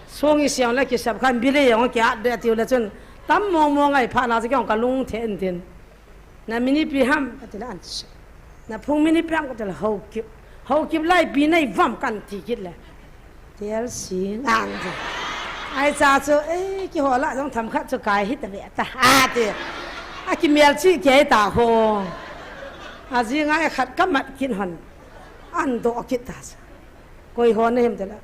Song i siang la kisap khan bi le jong kia de ati u la chun. Tam mong mong ai pha na chu kiong ka lung the in tin. Na mini pi ham, ka ti la an. Na phung mini pi ham, ka ti la Haokip. Haokip lai pi nei vam kan ti kit le. Telsing an ti. Ai cha chu, eh, keiho la jong themkhat chu kai hi ta ve ta. A ti. A kimel chi kei ta ho. A ji ngai khat ka mat kit hon. An doh kit ta chu. Koi ho na hem ti la.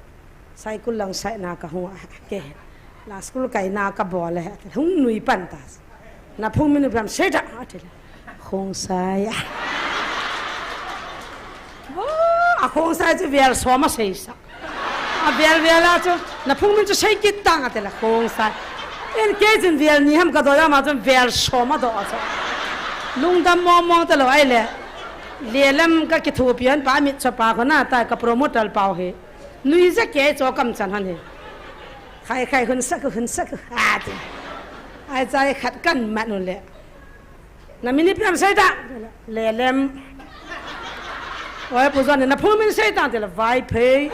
Saikul lang sai na ka hung a ke. La school kai na ka bol le. Hung nui pan ta. Na phung min u pi ham sei ta, ati le. Khongsai a. Oh, a Khongsai chu vel som a sei sa. A vel vel a chu, na phung min chu sei kit tang ati le Khongsai. En kei chun vel ni ham ka doh a, ama chun vel som a doh a chu. Lungdam mong mong ta lou ai le. Lelem ka kithopian pa mit cho pa kho na ta ka promoter pau hi. Nui ja kei cho kam chan han hi. Khai khai hun sak hun sak ati. Ai chai khat kan mat u le. Na mini pi ham sei ta. Lelem. Oi, pu John, na phung min sei ta, ti la Vaiphei.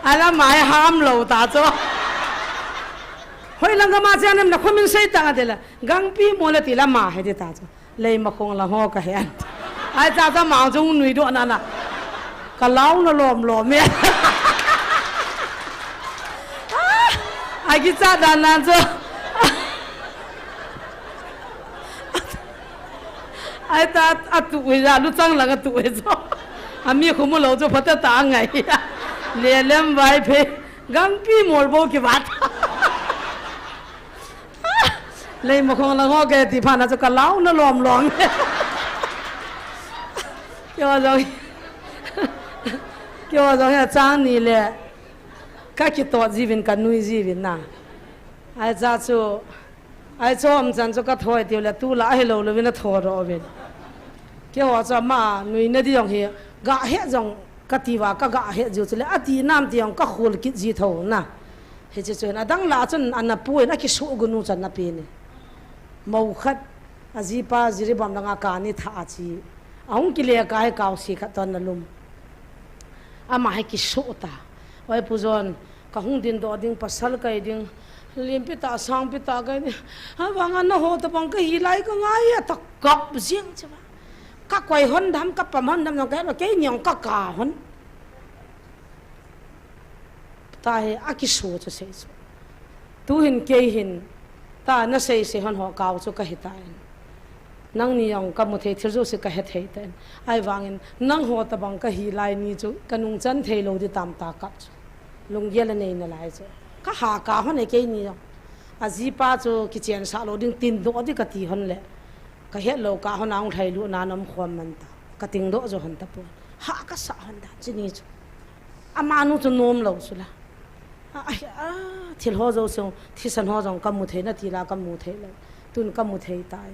Ala mai ham lou ta chu. Hoi lang ka ma chen em na phung min sei ta, ti la Gangpimol ti la ma he ti ta chu. Leimakhong lang ho ka he an. Ai cha cha mang chung nui doh na na. Ka lau na lom lom e. Ai kicha dan nan chu. Ai ta a tu e ja, lu chang lang a tu e jo. A mi khu mu lou chu pha ta ta ngai. Lelem Vaiphei, Gangpimol bou kivat. Leimakhong lang ho ke ti pha na chu ka lau na lom lom. Keiho jong, keiho jong hi a chang ni le ka kitot jiuvin ka nui jiuvin na. Ai cha chu, ai chom chan chu ka thoi tiu le tu la ahi lou louvin a tho ro vin. Keiho chu ama nui na di jong hi ga he jong ka ti uva ka ga he jiu chu le a ti nam ti jong ka khol kit ji tho na. Hiche chu hin adang la chun ana pu in a kisu gu nu chan na pi ni. Mo khat a jipa Jiribam langa ka ni tha a chi. A hung kile ka he kau si khat ton na lum. Ama he kisu ta. Oi pu John, ka hung din doh ding pasal kai ding. Limpi ta sangpi ta kai ni. Ha vang a na ho ta bang ka hi lai ka ngai a ta kap jing che ba. Ka koi hon dam ka pam hon dam jong ka he lo kei niang ka ka hon. Ta hi a kisu chu sei chu. Tu hin kei hin ta na sei sei hon ho kau chu ka hi ta in. Nang ni jong ka mu thei thil jouse ka he thei ta in. Ai vangin nang ho ta bang ka hi lai ni chu ka nung chan thei lo di tam ta kap chu. Lunggel a nei na lai chu. Ka ha ka hon e kei ni jong. A jipa chu kichen sa lo ding tin doh di ka ti hon le. Ka het lo ka hon a hung lhai lu na nom khom man ta. Ka ting doh jo hon ta pon. Ha ka sa hon ta chi ni chu. Amanu chu nom lou chu la. A, a, a, thil ho jouse, thisan ho jong ka mu thei na ti la ka mu thei lou. Tun ka mu thei tai.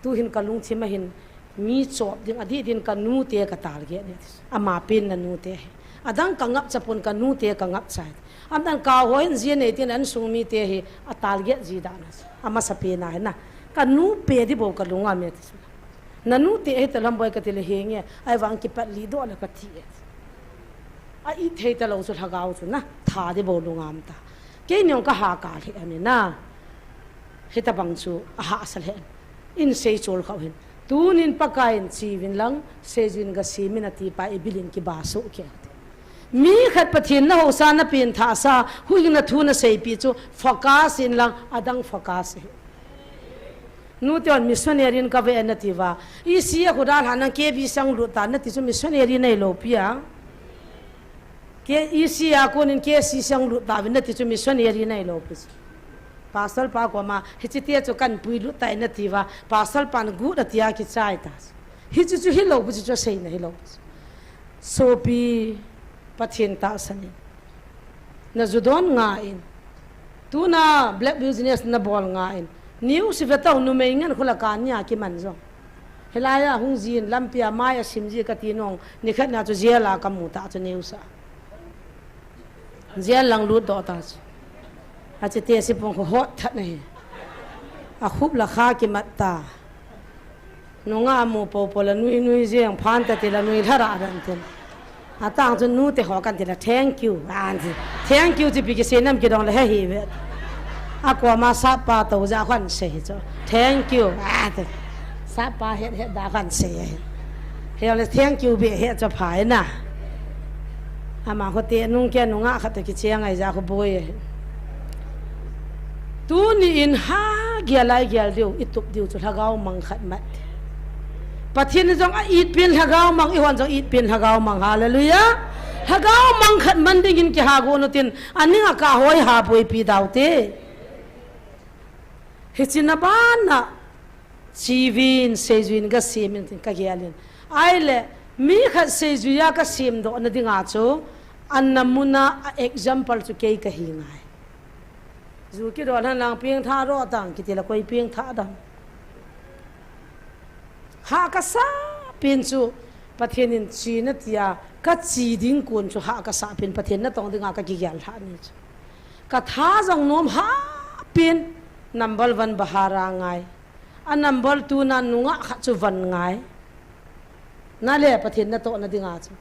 Tu hin ka lungthim a hin Mi chop ding, adih din ka nute ka target e. Ama pen na nute hi. Adang ka ngapcha pon, ka nute ka ngapcha e. Aman ka hoi in jia nei tin an sung mite hi a target ji dan a. Amasa pen a hi na. Ka nu pe di bou ka lung a um e ti. Na nute hi ta lam boi ka ti le hi nge. Ahivang kipat lih doh le ka ti e. A it thei ta lou chu lhagao chu na. Tha di bou lung a um ta. Kei ni ong ka ha ka le a ni na. Hitabang chu a hahsa le. In sei chol khau hin. Tunin Pakai in chi uvin lang, seijui in ga sem in ati pa i bil in kiba soh kei. Mi khat Pathen na housa na pen thah sa, huhhing na thu na seipi chu focus in lang, adang focus hi. Nute hon missionary in ka ve na ti uva. E C a khu dalha nang K B C a hung lut ta na ti chu missionary nei lou pi a. K E C a konin K C C a hung lut ta uvin na ti chu missionary nei lou pi chu. Pastor pa koma, hiche te chu kan puilut tai na ti uva, pastor pan gut a tia kichai ta. Hiche chu hilou pi chu, chu seina hilou pi chu. Sopi, Pathen tahsan in. Na ju don ngai in. Tuna black business na bol ngai in. News ve tau numei ngen khula ka nia kiman jong. Hilai a hung jin lampi a mai a sim ji ka ti nung. Nikhat na chu jail a ka mu ta chu news a. Jail lang lut doh ta chu. Ache te si pung khu hot that na hi. A khup la kha kimat ta. Nungah a mu popo la nui nui jeng phan ta ti la nui lhara dan tin. Atang chu nute ho kan ti la thank you. An ti. Thank you chi pi kisei nam kidong la he hi ve. A koma sapa to ja khan sei chu. Thank you. An ti. Sapa het het da khan sei. He le thank you be he chu phai na. Ama khote nung ke nungah khat to kicheng ai ja khu boi. Tuni in ha gel lai gel diu, i tup diu chu lhagao mang khat mat. Pathen in jong a it pen lhagao mang, i hon jong it pen lhagao mang. Hallelujah. Lhagao mang khat man ding in kiha go nu tin, aning a ka hoi ha boi pi dau te. Hichi na ban na, chi uvin, seijui in ka sem in tin ka gel in. Ai le, mi khat seijui a ka sem doh na ding a chu, an na mun a example chu kei ka hi ngai. Ju kidon han lang pengtha ro tang, kiti la koi pengtha dam. Ha ka sa pen chu Pathen in chi na tia, ka chi ding kun chu ha ka sa pen Pathen na tong ding a ka kigel ha ni chu. Ka tha jong nom ha pen number one bahara ngai. A number two na nungah khat chu van ngai. Na le Pathen na toh na ding a chu.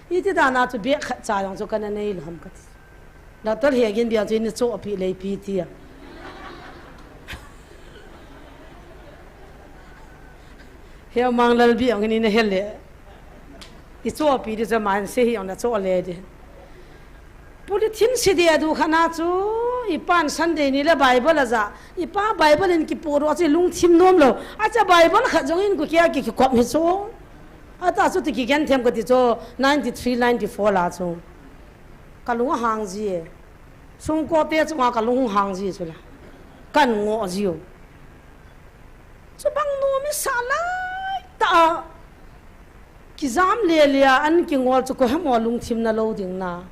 Iti dan a chu bek khat cha jong chu ka na nei lou ham ka ti. Doctor Hegin bia chu in choh pi lei pi ti a. Heo Manglal bia ong in na hel le. I choh pi di chu man se hi ong na choh le di. Polythene si di a du khana chu, i pan Sunday ni le Bible a ja. I pa Bible in kipu ro chu lungthim nom lou. A cha Bible khat jong in ku kia ki, ki kop hi chu. A ta chu ti ki gen them ka ti chu, ninety three, ninety four la chu. Ka lung a hang ji e. Sung ko te chunga ka lung hung hang ji chu la. Kan ngo ji u. Chu bang nom i sa lai ta a. Kijam le le a an kingol chu ko hem o lungthim na lou ding na.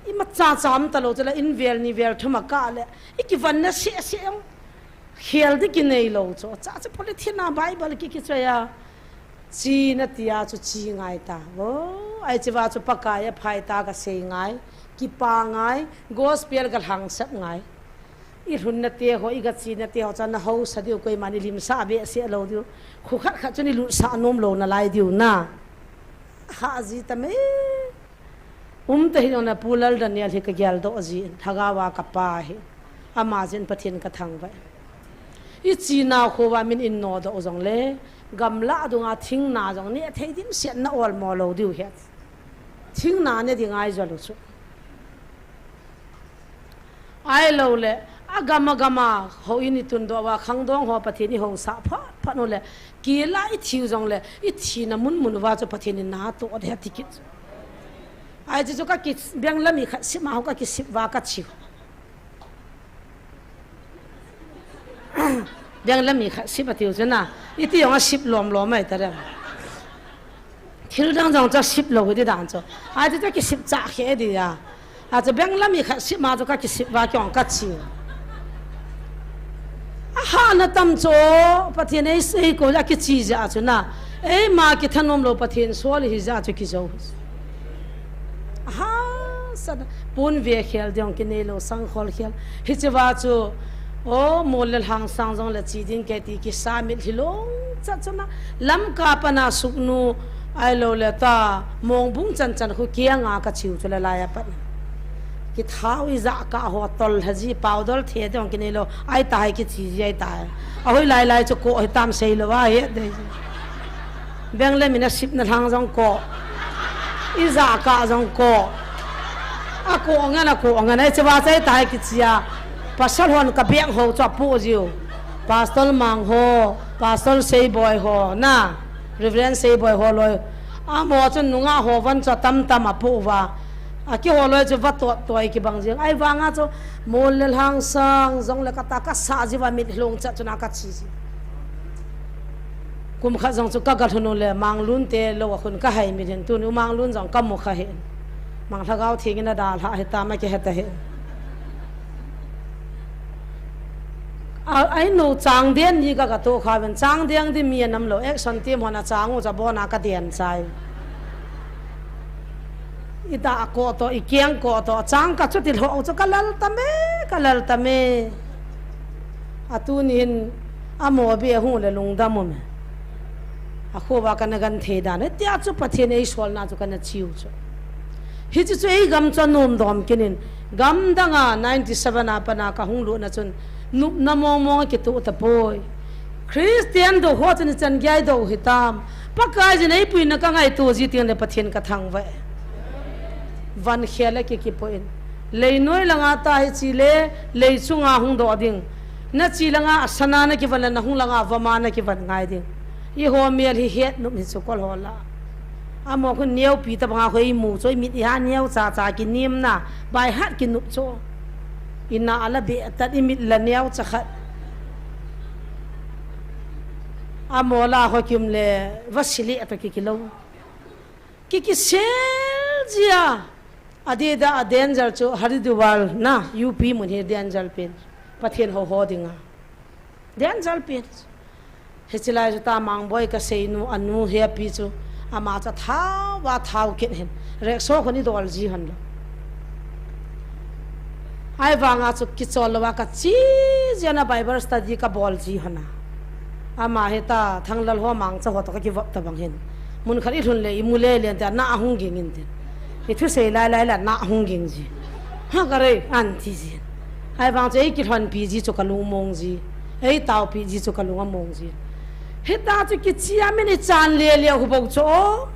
I ma cha cham ta lou chu la in vel ni vel thum a ka le. I kivan na se se ang. Khel di ki nei lou chu. Cha chu polythene a Bible ki ki choi a. Chi na ti a chu chi ngai ta. Vo, ai chi va chu Pakai a phai ta ka sei ngai. Kipa ngai. Gospel ka lhang sep ngai. I lhun na te ho, i ga chi na te ho, cha na housa diu, koiman i limsah be se lou diu. Khu khat khat chun i lutsah nom lou na lai diu na. Ha ji ta me. Um ta hi na Pu Lal Daniel hi ka gel doh ji, lhagao a ka pa hi. Ama jin Pathen ka thangvah. I chi na kho va min in no doh jong le, gamla dung a thing na jong ne thei dim siat na ol mo lou diu hi. Thing na ne ding ai jo lou chu. Ai lou le, a gam a gam a, houin i tun doh uva, khangdong ho Pathen i housa phat phat u le, kila i thiu jong le, i thina mun mun uva chu Pathen in na toh de ti kit. Ai chu chu ka ki, benglam i khat sip ma ho ka kisip uva ka chi. Benglam i khat sip a tiu chu na, i ti jong a sip lom lom ai ta re. Thil dang jong chu sip lou hi di dan chu. Ai chu chu kisip cha khe di a. A chu benglam i khat sip ma chu ka kisip uva kei ong ka chi. A ha na tam chu Pathen ei sei ko la kichi ja chu na. Eima kithanom lou Pathen sol hi jeh chu kijou. Aha, sa pon ve khel ding kinei lou, sang khol khel. Hiche va chu, o, mol le lhang sang jong le chi ding kei ti kisa mitlhi lhung chat chu na. Lamka pana Sugnu ahilou le ta, Mongbung chan chan khu kianga ka chiu chu le lai a pat. Kithau ija ka ho tol ha ji, powder the ding kinei lou. Ai tai kichi ji ai tai. Ahoi lai lai chu ko hi tam sei lou a he dei. Beng le mina sip na lhang jong ko. Ija ka jong ko. A ko ngan, a ko ngan, ai che va chai tai kichi a. Pasal hon ka beng ho chu apu jiu. Pastor Mang ho, Pastor Seiboi ho, na. Reverend Seiboi ho loi. Amo chun nunga ho van chu tam tam apu va. Aki ho loi chu va to toi kibang jing. Ai vanga chu mol le lhang sang jong le kata kasa ji va mitlhi lhung chat chu na ka chi ji. Kum khat jong chu ka ga lhun u le, Manglun te lou a khun ka hai mitlhi hin, tuni u Manglun jong ka mu kha hin. Mang Lhagao Theng in a dalha hi ta ma kihe ta hin. A, ai nu chang den ni ka ga to kha ven, chang den di mi anam lou, action team hon a chang u cha bon a ka den chai. Ita a ko to, i kiang ko to, chang ka chu ti lhou chu ka lal ta me, ka lal ta me. A tuni hin amo be hu le lungdam um e. A kho va kana gan thei dan e, tia chu Pathen ei solna chu kana chiu chu. Hichu chu ei gam chu anom dom kinin, gam danga ninety seven a pana ka hung lut na chun, nupna mong mong a kitu ta poi. Christian do ho chun chan gai do hitam. Pakai jin ei puina ka ngaito ji tin le Pathen ka thangvah e. Van khel a ki kipo in. Lei noi langa ta hi chi le, lei chunga hung do ding. Na chi langa a sana na kivan le na hung langa vama na kivan ngai ding. I ho mel hi het nup hi chu kol ho la. Amo khu neo pi ta banga khu i mu chu i mit i ha neo cha cha ki nim na. Bai hat ki nup chu. I na ala be tat i mit la neo cha khat. Amo la ho kim le va sili a to ki ki lo. Ki ki sel jia. Adida a danger chu Haridwar na U P mun hi danger pen. Pathen ho ho dinga. Danger pen. Hichi lai chu ta Mangboi ka seinu anu he pi chu. Ama cha thau va thau kin hin. Rek so khoni dol ji han lo. Ai vanga chu kichol lou va ka chi jia na Bible study ka bol ji hana. Ama hi ta Thanglal ho mangcha ho to ka kivop ta bang hin. Mun khat i lhun le i mu le len ta na ahung ging in tin. I thusei lai lai la na ahung ging ji. Ha ka rei an ti ji. Ai vang chu ei kilhon pi ji chu ka lung mong ji. Ei tao pi ji chu ka lung a mong ji. Hita chu kichia min i chan le le hu bou chu o.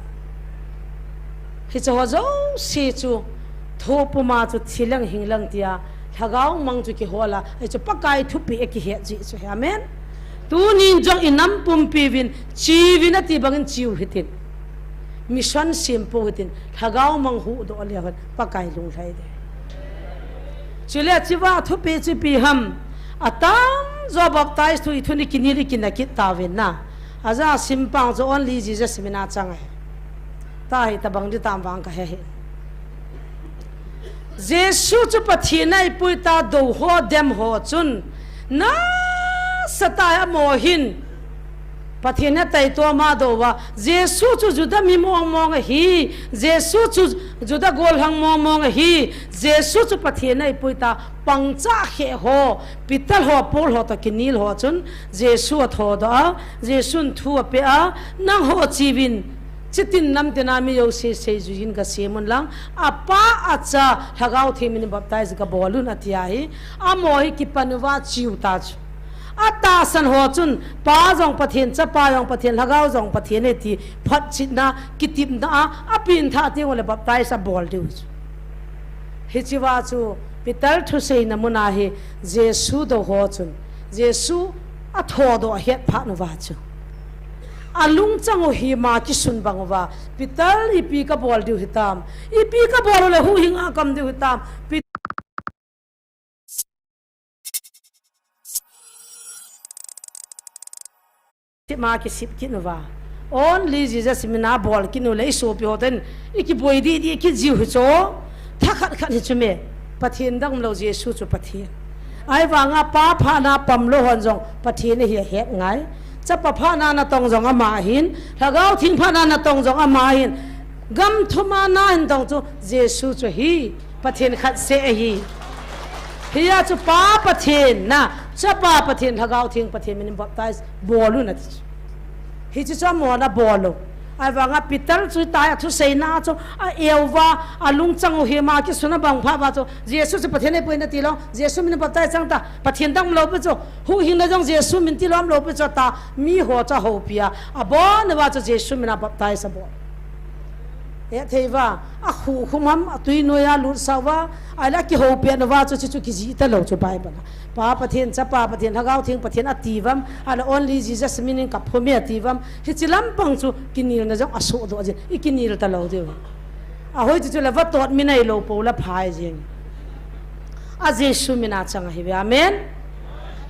Hiche ho jouse chu, thupuma chu thi lang hing lang tia, lhagao mang chu kihol a, hichu Pakai thupeh a kihet jeh chu hi. Amen. Tunin jong i nam pumpi uvin, chi uvin ati bangin chi u hitin. Mission sem pou hitin, lhagao mang huhdoh leu hen, Pakai lunglhai ding. Chule chiva thupeh chu ipi ham, atamjo baptize thu i thun i kinil i kina kit tauvin na. Aja simpang chu only Jesus mina chang ahi. Tahi tabang di tam vang ka he hi. Jesu chu Pathen a eipui ta dou ho dem ho chun nasatah a amaho hin Pathen a taitom a dou va. Jesu chu Juda mi mong mong ahi. Jesu chu Juda gollhang mong mong ahi. Jesu chu Pathen a eipui ta pangcha khe ho, Peter ho, Paul ho to kinil ho chun Jesu a thodoh a, Jesun thu apeh a, nangho chi uvin, chitin namtin a mi jouse seijui in ka sem un lang, apa, acha, lhagao theng min baptize ka bol un ati ahi, amaho hi kipan uva chi u ta chu. Atahsan ho chun, Pa jong Pathen, Chapa jong Pathen, Lhagao jong Pathen e ti, photchetna, kitepna a, apengthah teng ule baptize abol diu chu. Hichi va chu, Peter thuseina mun a hi, Jesu dou ho chun, Jesu a thodoh a het phat uva chu. Alungchang u hi ma kisun bang uva, Peter ipi ka bol diu hitam, ipi ka bol ule huhhing a ka um diu hitam, Peter Sip ma kisip kit uva. Only Jesus mina bol kit ule i sopi ho ten i kiboi di di kijiu hi chu. Thakhat khat hi chu me. Pathen dang lou Jesu chu Pathen. Ahivanga pa pha na pam lou hon jong Pathen ahi ahet ngai. Chapa phatna natong jong ama ahin, Lhagao Theng phatna natong jong ama ahin, gam thuma nahin tong chu Jesu chu ahi, Pathen khat seh ahi. Hia chu Pa Pathen na, Chapa Pathen, Lhagao Theng Pathen minin baptize bol un ati chu. Hiche chu amahon abol u. Ahivanga Peter chu tai athuseina chu a-eu va, alungchang u hima kisun abang phat uva chu, Jesu chu Pathen ahipoi nati lou, Jesu minin baptize chang ta, Pathen dang umlou pi chu, huhhingna jong Jesu min tilou umlou pi chu ta, miho chu ahoupi a, abon uva chu Jesu mina baptize abol. Hethei uva, akhukhum ham, atui noiya lutsah uva, ahile akihoupi uva chu, chuchu kijih talou chu Bible a. Pa Pathen, Chapa Pathen, Lhagao Theng Pathen ati uvam, ahile only Jesus minin kaphum e ati uvam, hiche lampang chu kinelna jong asohdoh jin, ikinel talou diu. Ahoi chu chule vatot mi nailou pou le phai jeng. A Jesu mina chang ahiuve. Amen.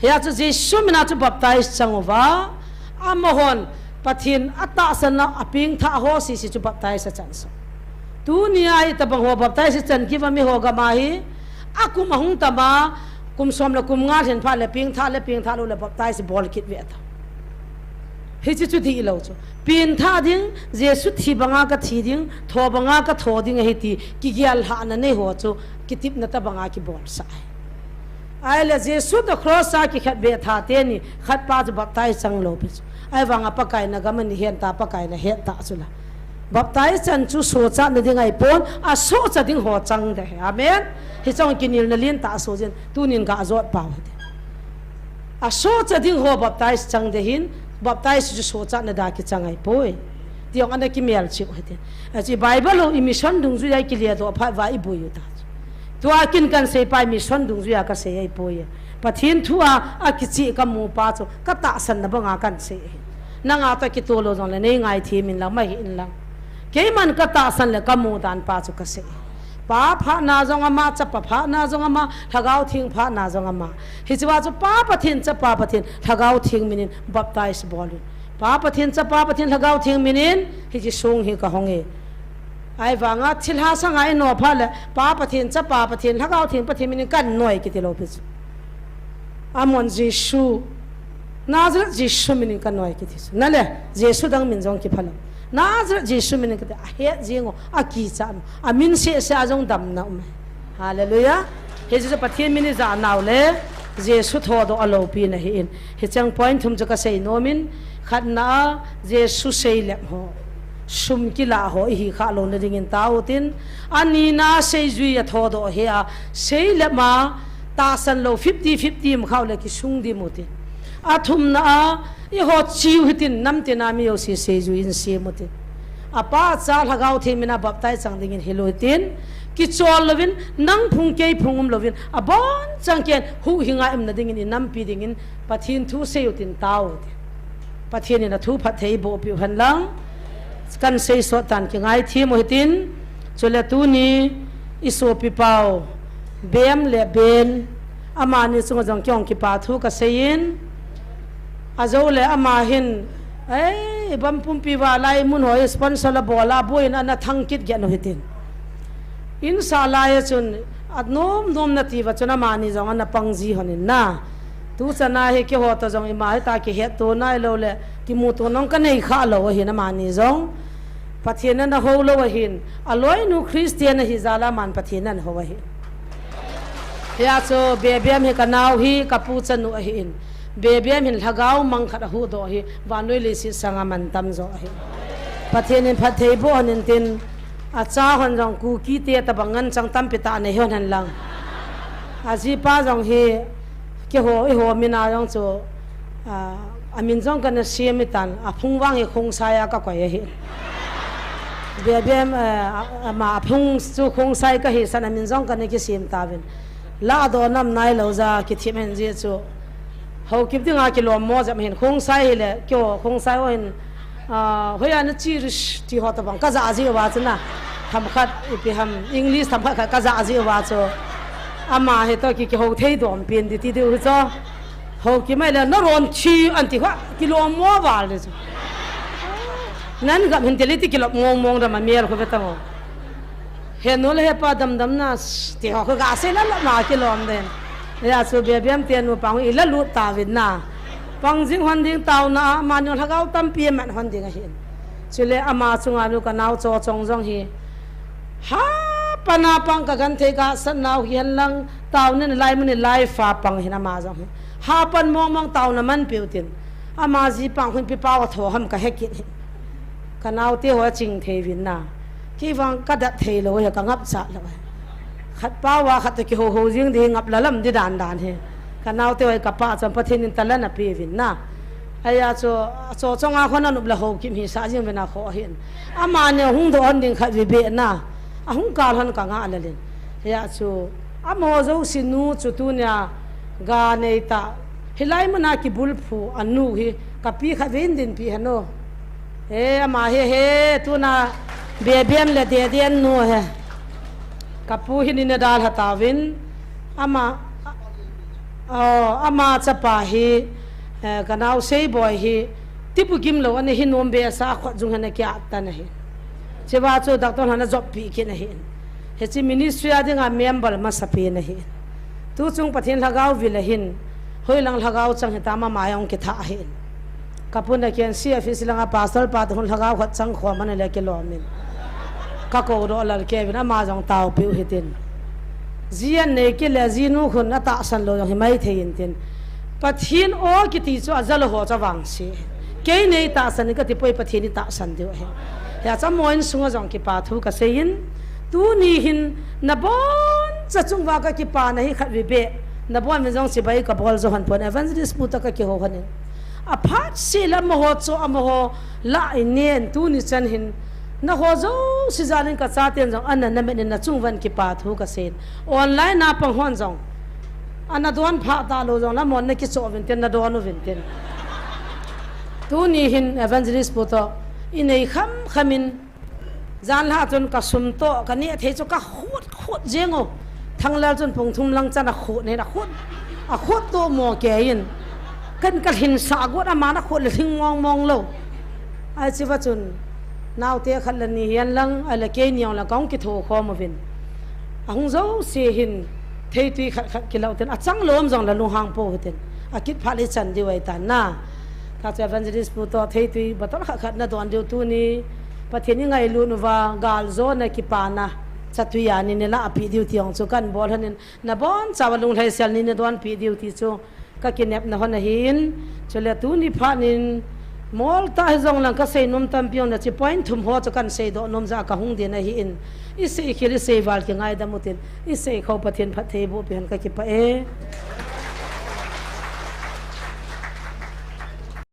Hia chu Jesu mina chu baptize chang uva, amahon Pathen atahsan a apengthah ho sese chu baptize achan sah. Tunia hitobang ho baptize ichan kit uva miho gam a hi, akum ahung tam a, kum som le kum nga lhin phat le pengthah le pengthah lou le baptize bol kit ve ta. Hiche chu dihlou chu. Pengthah ding, Jesu thi banga kathi ding, tho banga katho ding ahi ti kigel lhahna nei ho chu kitepna tobanga kibolsah ahi. Ahile Jesu toh cross a kikhetbeh tha teni khatpa chu baptize changlou pi chu. Ahivanga Pakai na gam ana hen ta, Pakai na het ta chu la. Baptize chan chu sochatna ding ahipon, asohcha ding ho chang ding ahi. Amen. Hiche jong kinelna lentah asoh jin, tunin gajot pau hite. Asohcha ding ho baptize chang ding ahin, baptize chu sochatna dia kichang ahipoi. Ti jong ana kimelchih u hite. Achu Bible ho i mission dungjuia ikiledoh phat uva iboi u ta chu. Tua kin kahin seipa i mission dungjuia kasei ahipoi. Pathen thu a, akicheh kamu pa chu, katahsanna banga kahin sei ahi. Nanga toh kitoh lou jongle neingaithem inlang, mahi inlang. Keiman katahsan le kamu dan pa chu kasei. Pa phatna jong ama, Chapa phatna jong ama, Lhagao Theng phatna jong ama. Hichea chu Pa Pathen, Chapa Pathen, Lhagao Theng minin baptize bol un. Pa Pathen, Chapa Pathen, Lhagao Theng minin hiche song hi kahong e. Ahivanga thilha sanga ino phat le, Pa Pathen, Chapa Pathen, Lhagao Theng Pathen minin kanoi kiti lou pi chu. Amahon Jesu, Nazareth Jesu minin kanoi kiti chu. Nale, Jesu dang min jong kiphalou. Nazareth Jesu minin kati, ahet jeng u, akichat u, amin sehseh a jong damna um e. Hallelujah. Hiche chu Pathen min ijah nau le, Jesu thodoh aloupina ahin. Hicheng point thum chu kasei nom in, khatna a, Jesu seilep ho. Sum kilah ho, ihi khah louna dingin tao utin. Anina seijui a thodoh hi a, seilep a, tahsan lou fifty fifty um khah u le kisung dim utin. Athumna a, eiho chiu hitin, namtina mi jouse seijui in sem utin. Apa, Cha, Lhagao Theng mina baptize chang dingin hil utin. Kichol louvin, nang phung kei phung um louvin, abonchauva ken huhhinga umna dingin, inampi dingin, Pathen thu sei utin tao utin. Pathen in athu phatthei eiboh piu hen lang. Kan seisot tan kingaithem u hitin. Chule tuni isopi pau Bem le Ben, amani chunga jong kei jong kipa thu kasei in. Ajou le ama hin, ei, bam pumpi uva lai mun ho sponsor la bol a, boina ana thang kit gei u hitin. Insah lai a chun, anom nom nati uva chun amani jong ana pang ji hon in na. Tuchan a hi keiho toh jong ima hita kihetto nailou le, kimuto nung kanei khah lou ahin amani jong. Pathen in ana hou lou ahin, aloinu Christian ahi jal a aman Pathen in ana hou ahin. Hia chu Bebem hi kanao hi, kapu chanu ahin. Bebem hin lhagao mang khat ahuhdoh hi, vannoi leiset sanga mantam jo ahi. Pathen in phatthei boh hon in tin, acha hon jong Kuki te tabang ngen chang tampi tah nei hon hen lang. Ajipa jong hi, keiho, eiho mina jong chu, a, amin jong kana sem itan, aphung vang hi Khongsai a kakoi ahi. Bebem, eh, a, ama aphung chu Khongsai kahi san amin jong kana kisem tauvin. Lahdoh nam nailou jeh a kithem hen jeh chu. Haokip dinga kilom mo jep hin Khongsai hile, keiho Khongsai ho hin, ah, hoiya nache rish ti ho tabang kajah jeh uva chu na. Themkhat ipi ham, English themkhat khat kajah jeh uva chu. Ama hi toh ki, kihou thei dom pen di ti diu hi chu. Haokip mai le, naron thi an ti ho, kilom mo val di chu. Nan gam hin tile ti kilom mong mong dam a mial khu ve tang o. Henu le hepa damdam na, ti ho khu gasei la la ma kilom den. Hia chu Bebem te nupa hung ila lut tauvin na. Pang jing hon ding taona a, amanu lhagao tampi aman hon ding ahin. Chule ama chunga nu ka nao Chochong jong hi. Ha, pana pang ka genthei ka sat nau hi hen lang, taona ni lai mun ni lai fa pang hin ama jong hi. Ha pan mong mong taona man piu tin. Ama ji pang hun pi pau a tho ham ka he kit hin. Ka naote ho ching thei vin na. Kei vang ka dat thei lo he, ka ngap chat lo he. Khat pau a khat to kiho ho jing di ngap lalam di dan dan he. Ka naote ho ka pa cham Pathen in talan a pe vin na. Aya chu, Chochong a khon a nup la ho kim hi sa jing vin a kho hin. Ama ne hung do hon ding khat vi be na. A hung kal hon ka nga lalin. Aya chu, amaho jouse nu chu tunia ga nei ta. Hilai mun a kibulphu a nu hi ka pi khat vin din pi hano. He, ama he, he, tuna bebem le deden nu he. Ka pu hi ni na dal ha tauvin. Ama, oh, ama chapa hi, eh, ka nao Seiboi hi, tipu gim lo ani hi nom be sa khot jung hana kia tan ahi. Chewa chu doctor hana job pi kin ahi. He chi ministry a dinga member masa pi na hi. Tu chung Pathen lhagao vil ahin, hoilang lhagao chang hi tama ma jong kitha ahin. Ka pun a kian C F C langa pastor pa te hun lhagao khat chang khom ana le kilom in. Ka ko do lal kevin ama jong tao piu hitin. Ji an nei kile ji nu khun a tahsan lo jong hi mai thei in tin. Pathen o kiti chu a jalo ho cha vang si. Kei nei tahsan ka ti poi Pathen i tahsan diu ahi. He a cha moin sunga jong kipa thu ka sei in. Tuni hin na bon cha chung va ka kipa na hi khat vi be. Na bon vin jong si bai ka bol jo han pon evangelist pu ta ka kiho han in. A phat si la amaho chu amaho la i nen tuni chan hin. Na ho jouse jalin ka chaten jong ana na men in na chung van kipa thu ka sei in. Online na pang hon jong. Ana don pha ta lo jong la mon na kicho vin tin na don u vin tin. Tuni hin evangelist pu to i nei kham kham in Jan lha chun ka sum to, ka neh thei chu ka khut, khut jeng u. Thanglal chun pung thum lang chan a khut nen, a khut, a khut to mo ke in. Kan ka lhin sa got ama na khut le lhing mong mong lo. Ai chi va chun, naote khat le ni hian lang, ai le kei niang la kong ki tho khom uvin. A hung jouse hin, theitui khat khat ki lo ten, a chang lom jong la lunghang po hitin. A kit phat le chan diu ai tan na. Ka chu evangelist pu to theitui bottle khat khat na don diu tuni. Pathen i ngailut uva, gal jo na kipana, chatui a ni ne la a pi diu ti ong chu kan bol hanin, na bon chawa lunglhai sel ni ne don pi diu ti chu ka kinep na hon ahin, chule tuni phat nin, mol ta hi jong lang ka sei nom tampi ong na chi point thum ho chu kan sei do nom ja ka hung din ahin, i sei khel i sei val ki ngaidam utin, i sei kho Pathen phatthei bu pi han ka kipa e.